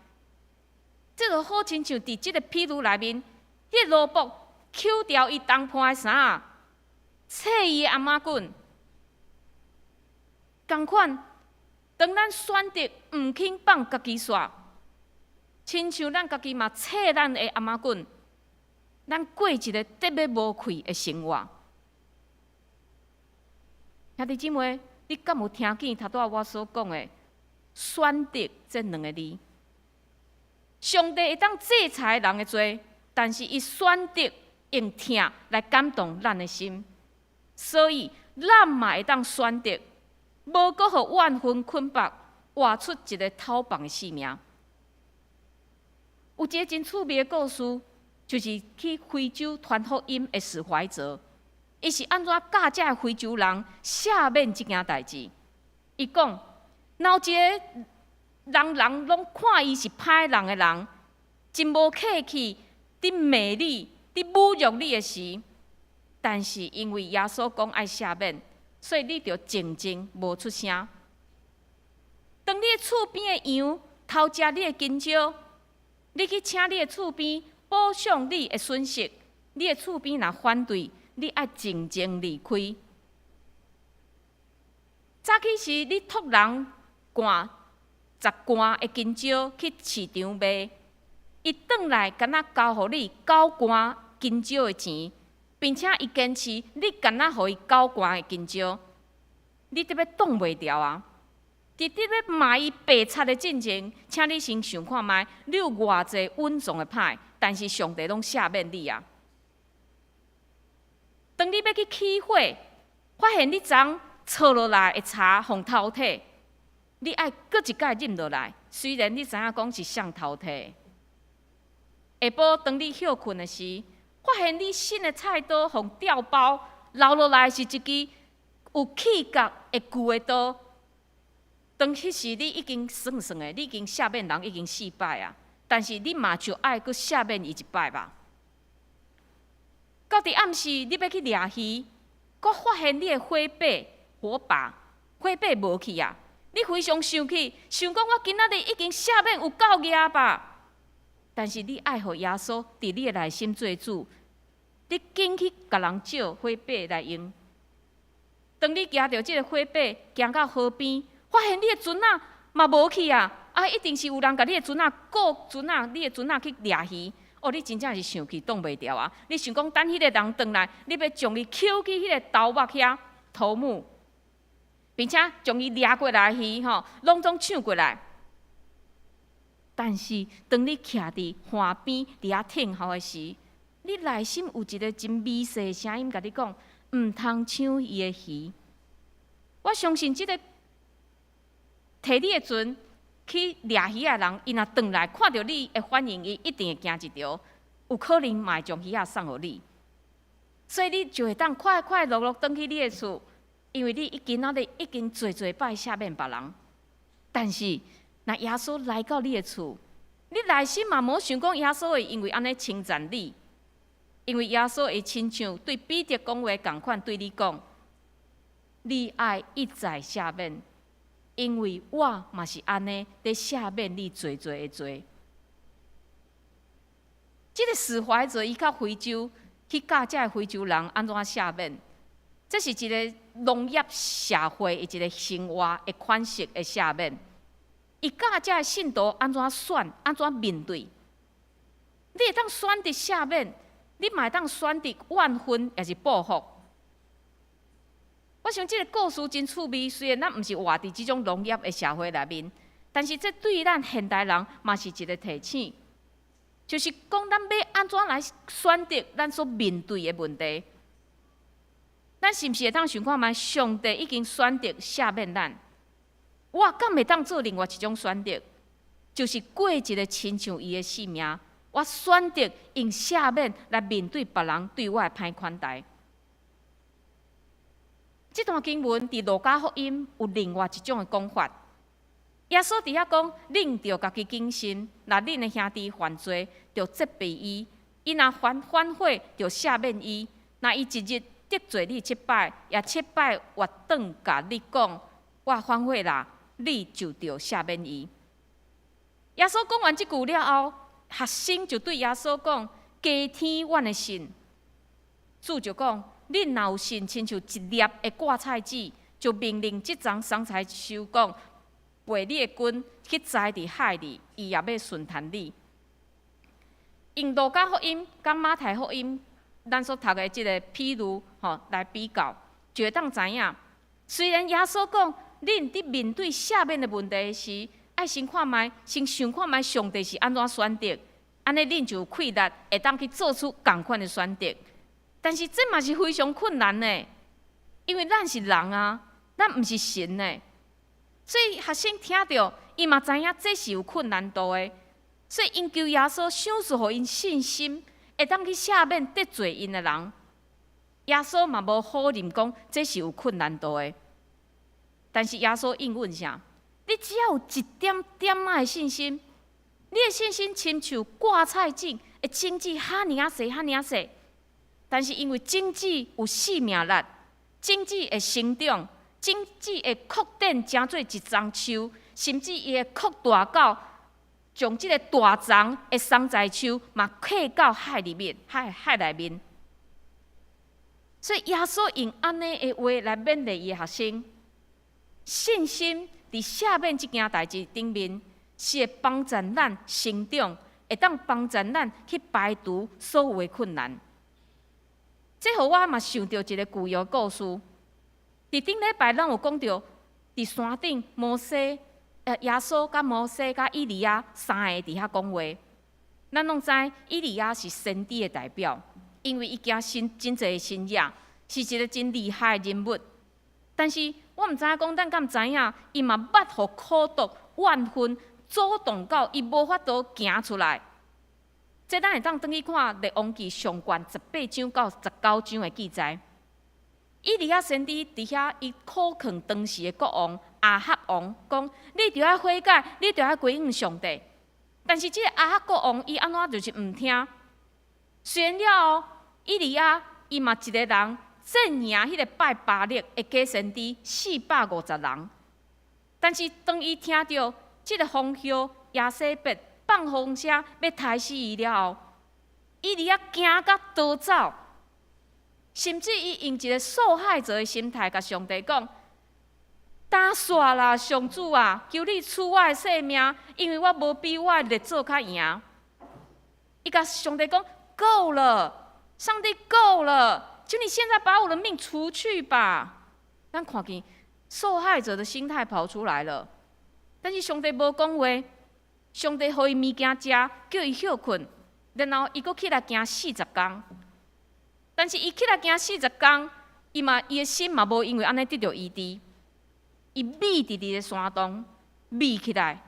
這就好親像佇這个比喻內面，彼个奴僕抾掉伊同伴的衫，扯伊的頷仔頸。仝款，當咱選擇毋肯放家己煞，親像咱家己嘛切咱的頷頸，咱過一个特欲無氣的生活。兄弟姊妹，你敢有聽見頭拄仔我所講的選擇這兩个字？上帝會當制裁人的罪，但是伊選擇用疼來感動咱的心，所以咱嘛會當選擇，無閣予怨恨捆縛，活出一个討放的生命。有一个真趣味的故事，就是去非洲傳福音的史懷哲，伊是按怎教這个非洲人赦免這件代誌？伊講，若有一个人人攏看伊是歹人的人，真無客氣，佇罵你、佇侮辱你的時，但是因為耶穌講愛赦免，所以你著靜靜無出聲。當你的厝邊的羊偷食你的香蕉，你去請你的厝邊補償你的損失，你的厝邊若反對，你愛靜靜離開。早起時你託人捾10罐的香蕉去市場賣，伊轉來敢若交予你九罐香蕉的錢，並且伊堅持你敢若予伊九罐的香蕉，你得欲擋袂牢啊！佇你欲罵伊白賊的進前，請你先想看覓，你有偌濟隱藏的歹，但是上帝攏赦免你啊！當你欲去起火，發現你昨沖落來的茶予偷提，你愛閣一擺啉落來，雖然你知影講是誰偷提。下晡當你歇睏的時，發現你新的菜刀予掉包，留落來是一支有起角的舊的刀。當彼時你已經算算的，你已經赦免人已經四擺啊，但是你嘛就愛閣赦免伊一擺吧。到佇暗時，你欲去掠魚，閣發現你的火把火把火把無去啊！你非常生氣，想講我今仔日已經赦免有夠額吧？但是你愛予耶穌佇你的內心做主，你緊去共人借火把來用。當你行著這个火把，行到河邊，發現你的船仔嘛無去啊！啊，一定是有人共你的船仔顧船仔，你的船仔去掠魚。哦，你真正是生氣擋袂牢啊！你想講等彼个人轉來，你欲將伊抾去彼个頭目遐頭目，並且將伊掠過來魚吼，攏總搶過來。但是當你徛佇岸邊佇遐等候的時，你內心有一个真微細的聲音共你講，毋通搶伊的魚。我相信這个提你的船去掠魚的人，伊若轉來看著你的反應，伊一定會驚一趒，有可能嘛會將魚仔送予你。所以你就會當快快樂樂轉去你的厝，因為你今仔日已經濟濟擺赦免別人。但是，若耶穌來到你的厝，你內心嘛無想講耶穌會因為按呢稱讚你，因為耶穌會親像對彼得講話仝款對你講：你愛一再赦免。因為我嘛是按呢，佇赦免你濟濟的罪。這个史懷哲伊到非洲去教這个非洲人按怎赦免，這是一个農業社會的一个生活的款式的赦免。伊教這个信徒按怎選，按怎面對。你會當選擇赦免，你嘛會當選擇怨恨，抑是報復。我想這个故事真趣味，雖然咱毋是活佇這種農業的社會內面，但是這對咱現代人嘛是一个提醒，就是講咱欲按怎來選擇咱所面對的問題。咱是毋是會當想看覓？上帝已經選擇赦免咱，我敢會當做另外一種選擇，就是過一个親像伊的生命。我選擇用赦免來面對別人對我的歹款待。這段經文佇路加福音有另外一種的講法。耶穌佇遐講：恁著家己謹慎，若恁的兄弟犯罪，著責備伊；伊若反悔，著赦免伊。若伊一日得罪你七擺，也七擺回轉共你講，我反悔啦，你就著赦免伊。耶穌講完這句了後，學生就對耶穌講：加添阮的信。主就講：恁若有信，親像一粒的芥菜籽，就命令這叢桑椲樹講，背你的根去栽佇海裡，伊也欲順從你。用路加福音佮馬太福音，咱所讀的這个譬喻吼來比較，就會當知影。雖然耶穌講，恁佇面對赦免的問題時，愛先看覓，先想看覓上帝是按怎選擇，按呢恁就有氣力會當去做出仝款的選擇。但是這嘛是非常困難的，因為咱是人啊，咱毋是神呢。所以學生聽著，伊嘛知影這是有困難度的，所以𪜶求耶穌賞賜予𪜶信心，會當去赦免得罪𪜶的人。耶穌嘛無否認講這是有困難度的，但是耶穌應允啥？你只要有一點點仔的信心，你的信心親像掛菜種的種子，遐爾仔細，遐爾仔細。但是因為種子有生命力，種子會生長，種子會擴展成做一叢樹，甚至伊會擴大到將這个大叢的桑棑樹嘛擴到海裡面，海內面。所以耶穌用按呢的話來勉勵伊的學生，信心佇赦免這件代誌頂面，是會幫助咱成長，會當幫助咱去排除所有的困難。這予我嘛想著一个舊約故事。佇頂禮拜，咱有講著，佇山頂，摩西、耶穌佮摩西佮以利亞三个佇遐講話。咱攏知以利亞是先知的代表，因為伊行神真濟的神跡，是一个真厲害的人物。但是我毋知影講，咱敢知影，伊嘛捌予苦毒、怨恨阻擋到伊無法度行出來。這咱會當轉去看《列王記》上卷18章到19章的記載。以利亞先知佇遐，伊苦勸當時的國王亞哈王講：你著愛悔改，你著愛歸向上帝。但是這个亞哈國王伊按怎就是毋聽。雖然了後，以利亞伊嘛一个人戰贏彼个拜巴力的假先知450人。但是當伊聽著這个皇后耶洗別放風聲欲刣死伊了後，以利亞驚甲逃走，甚至伊用一个受害者的心態，共上帝講：焦煞啦，上主啊，求你取我的性命，因為我無比我的列祖較贏。伊共上帝講：夠了，上帝夠了，求你現在把我的命除去吧。咱看見受害者的心態跑出來了，但是上帝無講話。上帝予伊物件食，叫伊歇睏，然後伊閣起來行四十工。但是伊起來行四十工，伊嘛伊的心嘛無因為按呢得著醫治，伊覕佇个山洞，覕起來，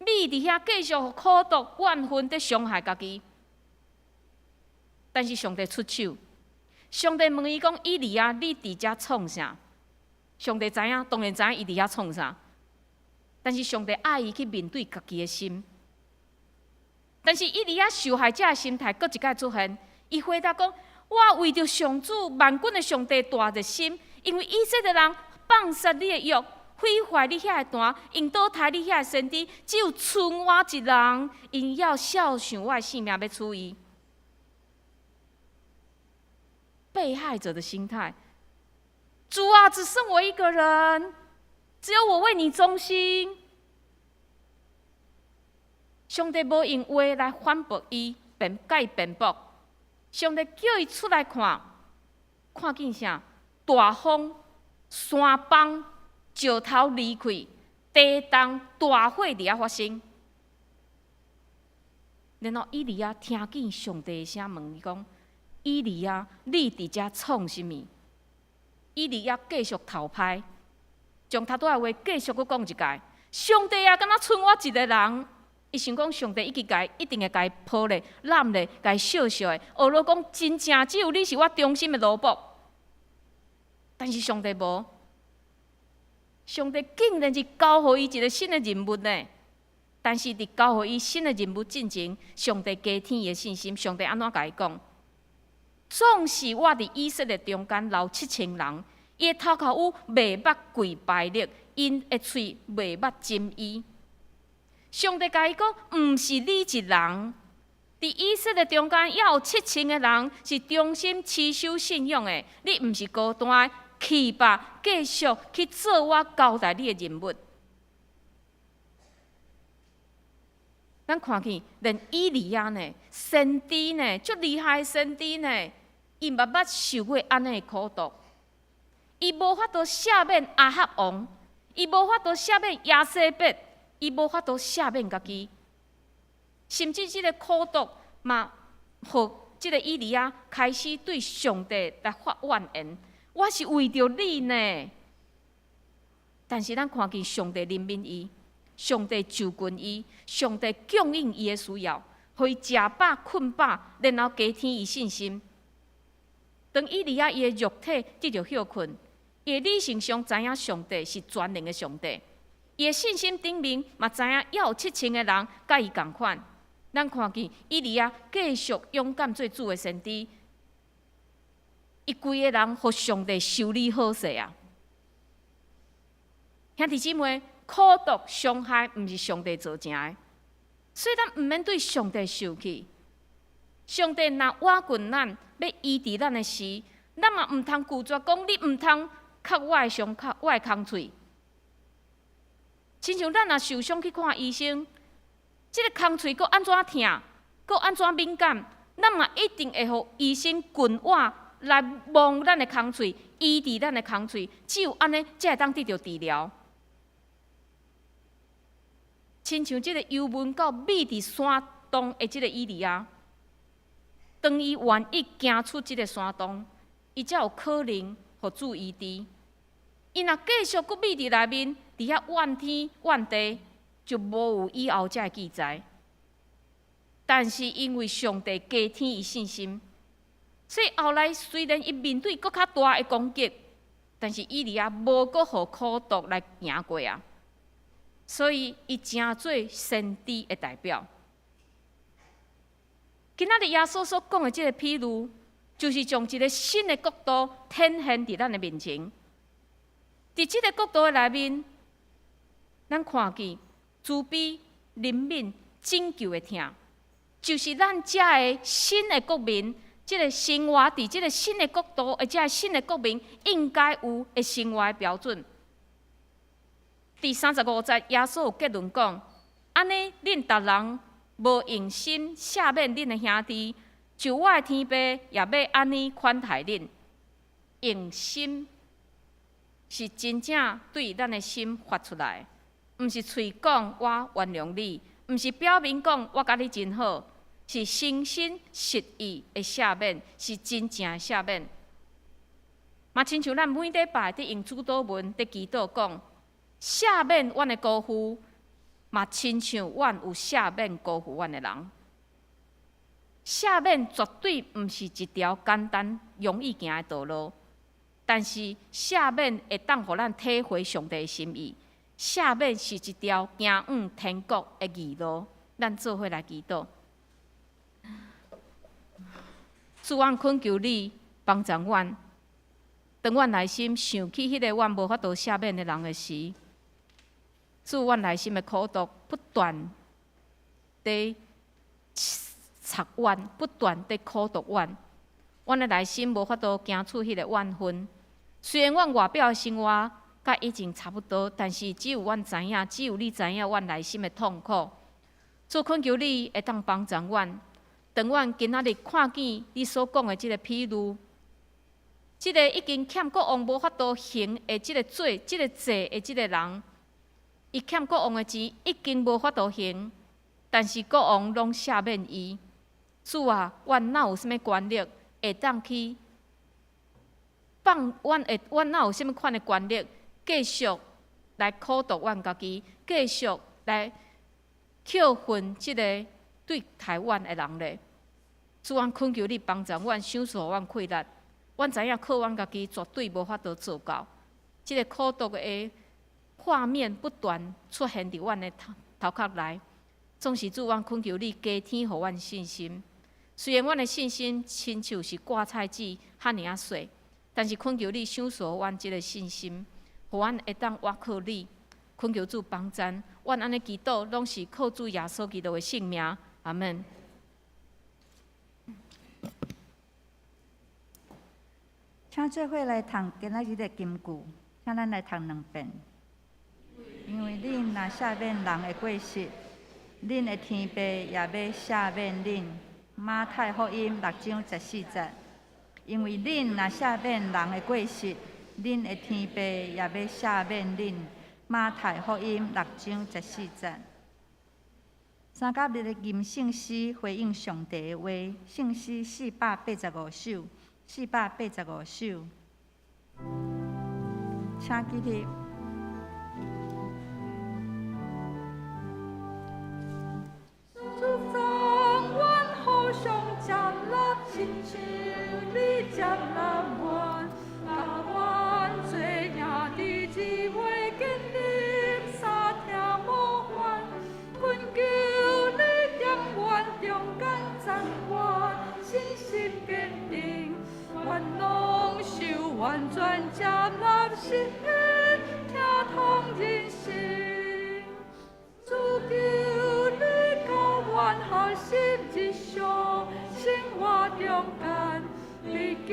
覕佇遐繼續予苦毒怨恨佇傷害家己。但是上帝出手，上帝問伊講：以利亞，你佇遮創啥？上帝知影，當然知影伊佇遐創啥。但是上帝愛伊去面對家己的心。但是以利亞受害者的心態，閣一擺出現。伊回答講：我為著上主萬軍的上帝大熱心，因為以色列人放殺你的約，毀壞你遐的壇，用刀刣你遐的先知，只有賰我一人，𪜶猶肖想我的性命欲取伊。被害者的心態，主啊，只剩我一個人。只有我為你忠心。上帝無用話來反駁伊，辯共伊辯駁。上帝叫伊出來看，看見啥？大風、山崩、石頭離開、地動、大火佇遐發生。然後以利亞聽見上帝的聲，問伊講：以利亞，你佇遮創啥物？以利亞繼續頭歹。將頭拄仔的話繼續閣講一擺。上帝啊，敢若賰我一个人？伊想講上帝已經共伊一定會共伊抱咧、攬咧、共伊惜惜的。呵囉講真正只有你是我忠心的奴僕。但是上帝無，上帝竟然是交予伊一个新的任務呢。但是佇交予伊新的任務進前，上帝加添伊的信心。上帝按怎共伊講？縱使我佇以色列中間留7000人，𪜶的頭殼有袂捌跪巴力，𪜶的喙袂捌斟伊。上帝共伊講，毋是你一人，佇以色列中間，猶有七千个人是忠心持守信仰的，你毋是孤單的，去吧，繼續去做我交代你的任務。咱看見連以利亞呢，先知呢，足厲害的先知呢，伊嘛捌受過按呢的苦毒，伊無法度赦免亞哈王，伊無法度赦免耶洗別，伊無法度赦免家己，甚至這個苦毒嘛，予這個以利亞開始對上帝來發怨言。我是為著你呢，但是咱看見上帝憐憫伊，上帝就近伊，上帝供應伊的需要，予伊食飽睏飽，然後加添伊信心。當以利亞伊的肉體得著歇睏，伊的理性上知影上帝是全能的上帝，伊的信心頂面嘛知影猶有7000个人佮伊仝款。咱看見以利亞繼續勇敢做主的先知，伊規个人予上帝修理好勢啊！兄弟姊妹，苦毒傷害毋是上帝造成的，所以咱毋免對上帝受氣。上帝若倚近咱，欲醫治咱的時，咱嘛毋通拒絕講你毋通抾我的傷口、我的空喙。親像咱若受傷去看醫生，這个空喙閣按怎疼，閣按怎敏感，咱嘛一定會予醫生近倚來摸咱的空喙，醫治咱的空喙，只有按呢，才會當得著治療。親像這个憂悶到覕佇山洞的這个以利亞，當伊願意行出這个山洞，伊才有可能予主醫治。伊若繼續閣覕佇內面，佇遐怨天怨地，就無有以後這个記載。但是因為上帝加添伊信心，所以後來雖然伊面對閣較大的攻擊，但是以利亞無閣予苦毒來贏過啊！所以伊成做先知的代表。今仔日耶穌所講的這个譬喻，就是將一个新的國度展現佇咱的面前。佇這个國度的內面，咱看見慈悲、憐憫、拯救的疼，就是咱這个新的國民，這个生活佇這个新的國度，或者新的國民應該有的生活的標準。第35節，耶穌有結論講：按呢，恁逐人無用心赦免恁的兄弟，就我的天父也欲按呢款待恁。用心是真正對咱的心發出來，毋是喙講我原諒你，毋是表面講我佮你真好，是誠心實意的赦免，是真正的赦免。嘛，親像咱每禮拜佇用主禱文佇祈禱講，赦免阮的辜負，嘛親像阮有赦免辜負阮的人。赦免絕對毋是一條簡單容易行的道路，但是赦免會當予咱體會上帝的心意。赦免是一條行往天國的義路，咱做伙來祈禱。主，阮懇求你幫助阮，當阮內心想起彼个阮無法度赦免的人的時，主，阮內心的苦毒不斷佇插阮，不斷佇苦毒阮，阮的內心無法度行出彼个怨恨。雖然阮外表的生活佮以前差不多，但是只有阮知影，只有你知影阮內心的痛苦。主，懇求你會當幫助阮，當阮今仔日看見你所講的這个譬喻，這个已經欠國王無法度還的這个罪、這个債的這个人，伊欠國王的錢已經無法度還，但是國王攏赦免伊。主啊，阮哪有啥物權力會當去放？阮哪有啥物款的權力繼續來苦毒阮家己，繼續來扣恨這个對待阮的人咧？主，阮懇求你幫助阮，賞賜阮氣力。阮知影靠阮家己絕對無法度做到。這个苦毒的畫面不斷出現佇阮的頭殼內，總是主，阮懇求你加添予阮信心。雖然阮的信心親像是掛菜籽遐爾仔細，但是懇求你賞賜阮這个信心，予阮會當倚靠你。懇求主幫贊，阮按呢祈禱，攏是靠主耶穌基督的聖名。阿門。請做伙來讀今仔日的金句，請咱來讀兩遍。因為恁若赦免人的過失，恁的天父也欲赦免恁。馬太福音六章十四節。因為恁若赦免人的過失，恁的天父也欲赦免恁。馬太福音六章十四節。三甲日的吟聖詩回應上帝的話，聖詩485首，四百八十五首，請起立。主讚阮互相接納，親像你接納阮，共阮做兄弟姊妹建立三聽模範，懇求你踮阮中間讚阮信心堅定，願攏受完全接納，實現疼痛人生。主求你教阮學習日常生活中間，追求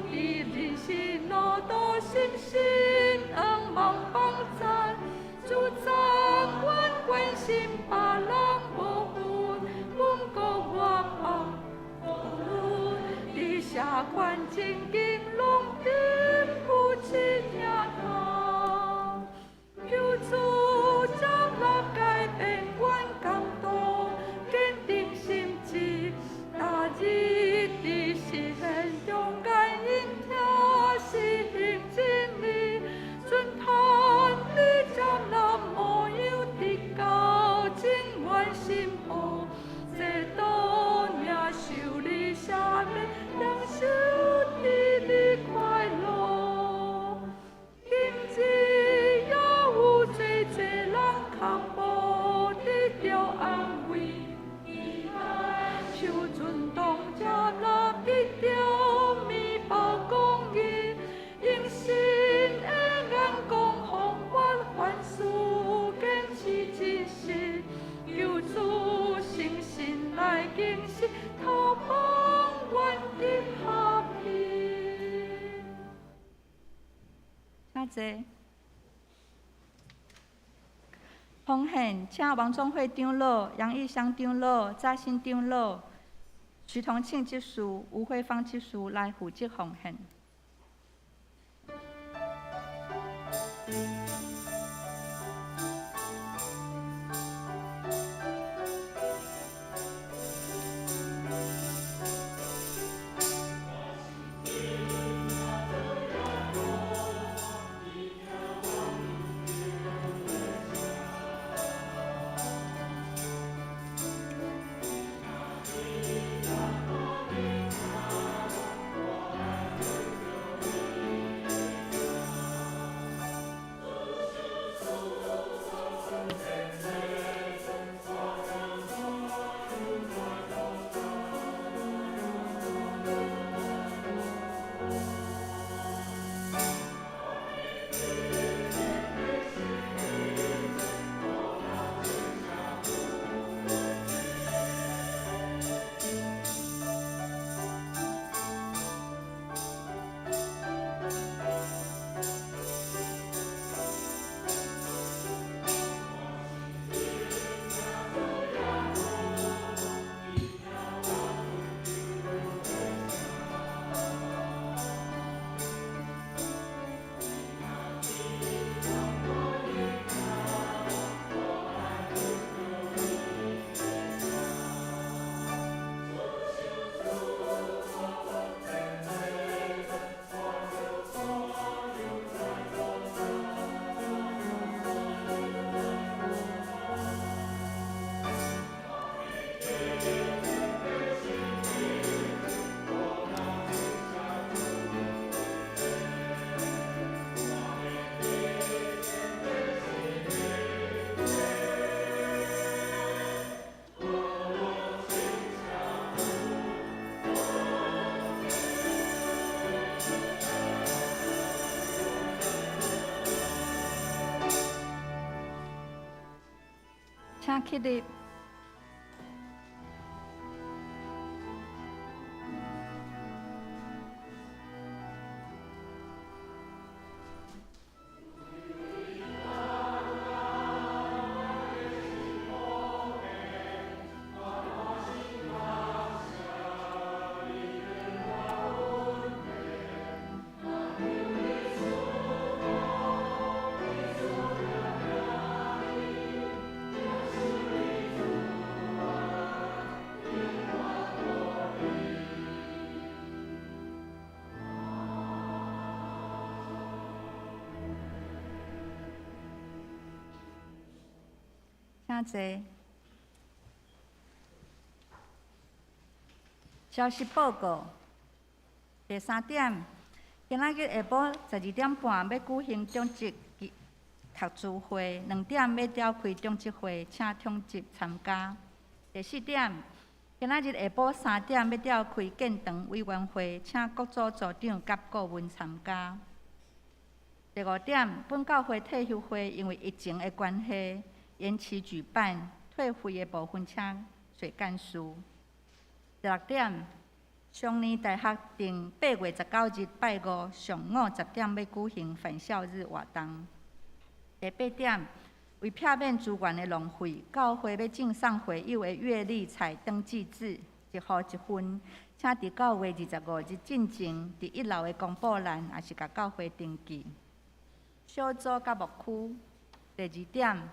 佇人生路途深深向望幫贊。主讚阮關心別人無分，阮國外邦，無論佇啥款情景，攏珍扶持疼痛。求主接納改變阮感動，堅定心志，逐日佇實現中間因聽實行真理，遵趁你接納模樣，直到永遠新抱，這道領受你赦免，享受佇你快樂。今日猶有濟濟人較無得著安慰，求尊重接納得著麵包公義，用神的眼光方法，凡事堅持真實，求主誠心來更新，透幫阮的合一。請坐。奉獻，請王宗惠長老、楊義香長老、查新長老、徐同慶執事、吳慧芳執事來負責奉獻。請起立。請坐。消息報告。第三點，今仔日下晡12點半欲舉行長執讀書會，2點欲召開長執會，請長執參加。第四點，今仔日下晡3點欲召開建堂委員會，請各組組長佮顧問參加。第五點，本教會退休會因為疫情的關係延期舉辦，退費的部分請找幹事。第六點，雙年大學定8月19日拜五上午10點欲舉行返校日活動。第八點，為避免資源的浪費，教會欲贈送會友的月曆採登記紙，一戶一份，請佇9月25日進前，佇一樓的公布欄，抑是共教會登記。小組佮牧區。第二點，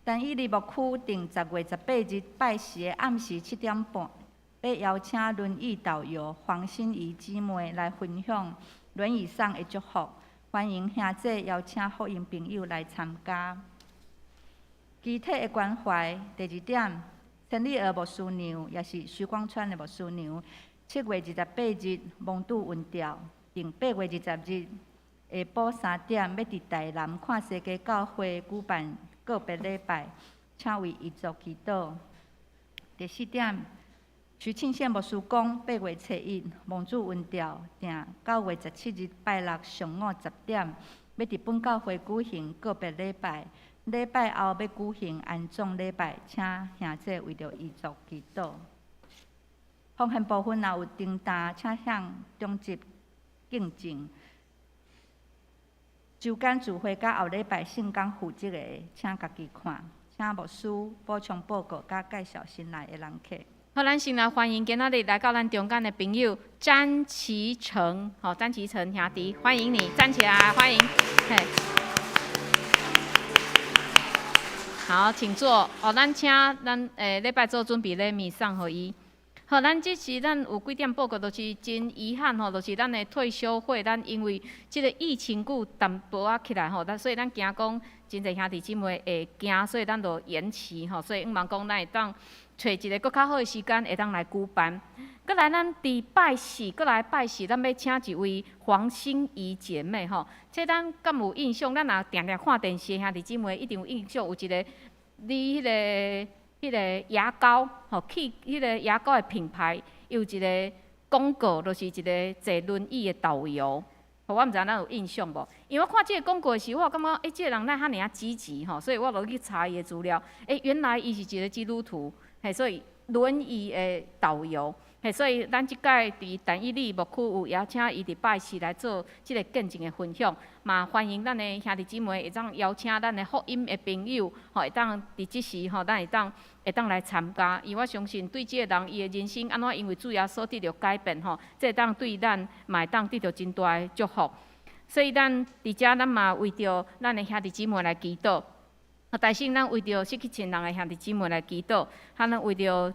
陳以利牧區定10月18日拜四的暗時7點半，欲邀請輪椅導遊黃心怡姊妹來分享輪椅上的祝福，歡迎兄姊邀請福音朋友來參加。肢體的關懷。第二點，陳麗娥牧師娘，也是徐光川的牧師娘，7月28日蒙拄瘟掉，定8月20日下晡3點，欲佇台南看世界教會舉辦告別禮拜，請為遺族祈禱。第四點，徐慶憲牧師講，8月初一蒙主恩召，定9月17日拜六上午10點，欲佇本教會舉行告別禮拜。禮拜後欲舉行安葬禮拜，請兄姊為著遺族祈禱。奉獻部分若有重擔，請向長執敬證。周間聚會佮後禮拜聖工負責的，請家己看。請牧師補充報告佮介紹新來的人客。好，咱先來歡迎今仔日來到咱中間的朋友詹其成，好，詹其成兄弟，歡迎你，站起來，歡迎，嘿，好，請坐。哦，咱請咱禮拜做準備禮物送予伊。好，咱這時咱有幾點報告，就是真遺憾吼，就是咱的退休會，咱因為這个疫情久淡薄仔起來吼，咱所以咱驚講真濟兄弟姊妹會驚，所以咱就延期吼，所以向望講咱會當揣一个閣較好的時間，會當來舉辦。閣來咱佇拜四，閣來拜四，咱欲請一位黃心怡姐妹吼，這咱敢有印象？咱若定定看電視的兄弟姊妹一定有印象，有一个你彼个。彼个牙膏，吼，去彼个牙膏的品牌，有一个廣告，就是一个坐輪椅的導遊，吼，我毋知咱有印象無？因為我看這个廣告的時候，我感覺，欸，這个人哪遐爾仔積極吼，所以我就去查伊的資料，欸，原來伊是一个基督徒，嘿，所以輪椅的導遊。嘿，所以咱這擺佇但以理牧區有邀請伊佇拜四來做這个見證的分享，嘛歡迎咱的兄弟姊妹會當邀請咱的福音的朋友，吼，會當佇這時吼，咱會當來參加。因為我相信對這个人伊的人生按怎因為主耶穌得著改變吼，這會當對咱嘛會當得著真大的祝福。所以咱佇遮咱嘛為著咱的兄弟姊妹來祈禱。啊，大先咱為著失去親人的兄弟姊妹來祈禱，啊，咱為著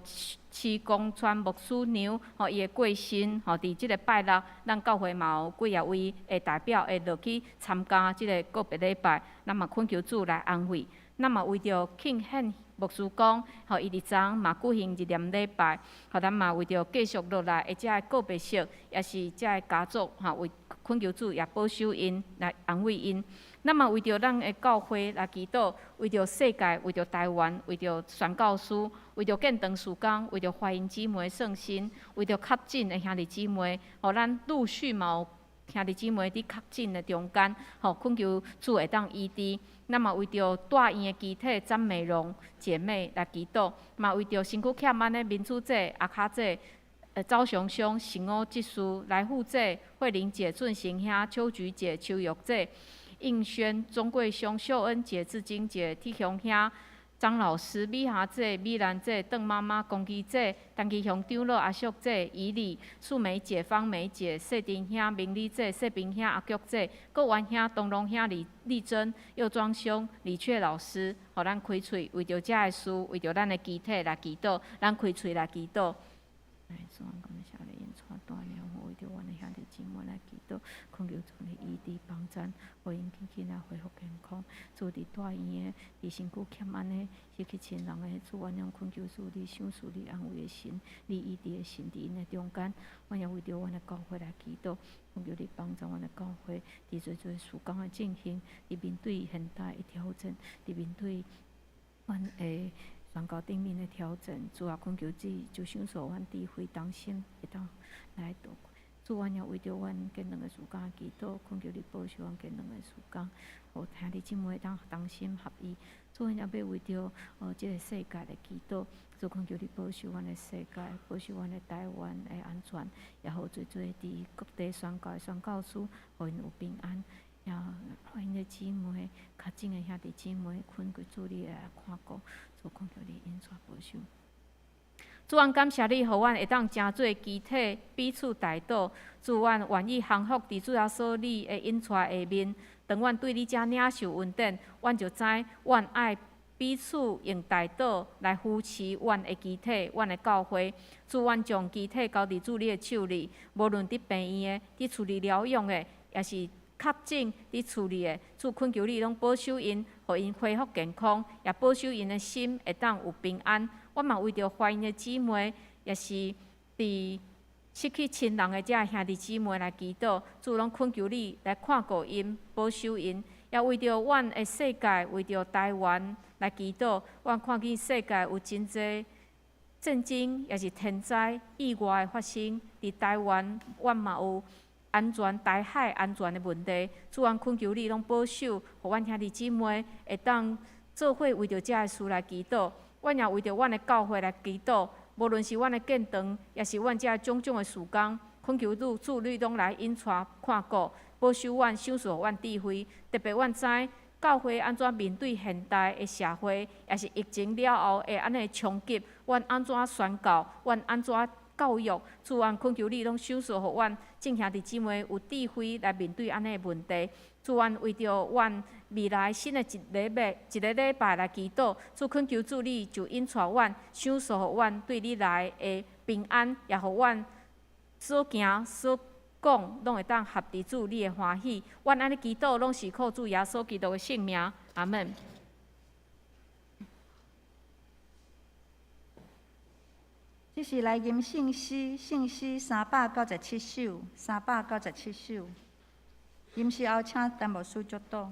徐光川牧師娘吼伊的過身吼，佇這个拜六，咱教會嘛有幾仔位的代表會落去參加這个告別禮拜，咱嘛懇求主來安慰。咱嘛為著慶獻牧師講吼，伊佇昨嘛舉行入殮禮拜，吼，咱嘛為著繼續落來的這个告別式，也是這个家族吼，為懇求主也保守𪜶來安慰𪜶。咱嘛為著咱的教會來祈禱，為著世界，為著台灣，為著宣教師，為著建堂事工，為著華英姊妹聖心，為著確診的兄弟姊妹，予咱陸續嘛有兄弟姊妹佇確診的中間，吼，懇求主會當醫治。咱嘛為著大院的肢體詹美容姐妹來祈禱，嘛為著身軀欠慢的民主姐、阿卡姐、趙雄兄、成武執事、來富姐、慧玲姐、俊成兄、秋菊姐、秋玉姐、應軒、鍾桂兄、秀恩姐、志晶姐、鐵雄兄、張老師、美霞姐、美蘭姐、鄧媽媽、龚基姐、陳其雄長老、阿淑姐、怡麗、素梅姐、芳梅姐、謝丁兄、明麗姐、謝平兄、阿菊姐、郭元兄、東龍兄、李麗珍、右莊兄、李雀老師，予咱開喙，為著這个事，為著咱的肢體來祈禱，咱開喙來祈禱。阮的兄弟姊妹來祈禱，懇求主你醫治幫贊，予𪜶緊緊來恢復健康。主佇大醫院的，佇身軀欠安的，失去親人的，主，阮攏懇求主你賞賜你安慰的神，你醫治的神佇𪜶的中間。阮也為著阮的教會來祈禱，懇求你幫助阮的教會，佇濟濟事工的進行，佇面對現代的挑戰，佇面對阮的宣教頂面的挑戰，主啊，懇求主就賞賜阮智慧同心，會當來度過。主，阮也為著阮建堂的事工祈禱，懇求你保守阮建堂的事工，予兄弟姊妹會當同心合意。主，阮也欲為著這个世界來祈禱，主懇求你保守阮的世界，保守阮的台灣的安全，也予濟濟佇各地宣教的宣教師，予𪜶有平安。也歡迎的姊妹，確診的兄弟姊妹，懇求主你來看顧，主懇求你恩賜保守。主，阮感謝你，予阮會當成做肢體，彼此代禱。主，阮願意降服佇主耶穌你的引帶下面。當阮對你遮領受恩典，阮就知阮愛彼此用代禱來扶持阮的肢體、阮的教會。主，阮將肢體交佇主你的手裡，無論佇病院的、佇厝裡療養的，抑是確診佇厝裡的，主懇求你攏保守𪜶，予𪜶恢復健康，也保守𪜶的心會當有平安。我嘛為著懷孕的姊妹，抑是佇失去親人的遮兄弟姊妹來祈禱，主攏懇求你來看顧𪜶，保守𪜶，也為著阮的世界，為著台灣來祈禱。阮看見世界有真濟戰爭，抑是天災意外的發生，佇台灣，阮嘛有安全、台海安全的問題。主，阮懇求你攏保守，予阮兄弟姊妹會當做伙為著遮个事來祈禱。阮也為著阮的教會來祈禱，無論是阮的建堂，抑是阮遮種種的事工，懇求主，主你攏來引帶看顧，保守阮，賞賜予阮智慧。特別阮知教會按怎面對現代的社會，抑是疫情了後會按呢衝擊，阮按怎宣教，阮按怎教育，主，阮懇求你攏賞賜予阮眾兄弟姊妹有智慧來面對按呢的問題。主，阮為著阮未來新的一禮拜，一个禮拜來祈禱，主懇求主你就引帶阮，賞賜予阮對你來的平安，也予阮所行所講攏會當合佇主你的歡喜。阮按呢祈禱，攏是靠主耶穌基督的聖名。阿門。這是來吟聖詩，聖詩397首，397首。吟詩後，請陳牧師祝禱。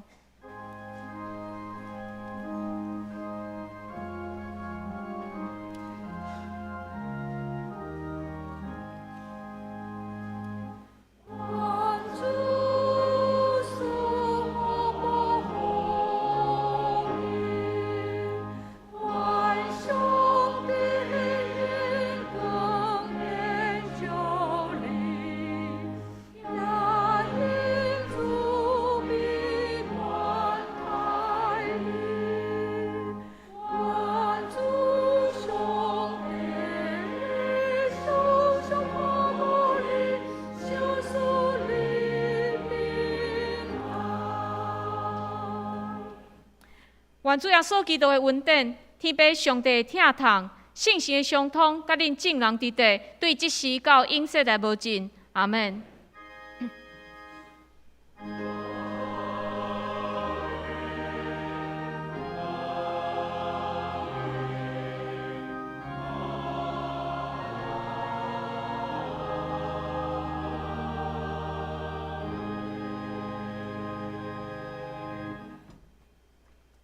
願主耶穌基督的恩典、天父上帝的疼痛、聖神的相通，佮恁眾人佇佇，對這時到永世來無盡。阿門。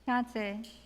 請坐。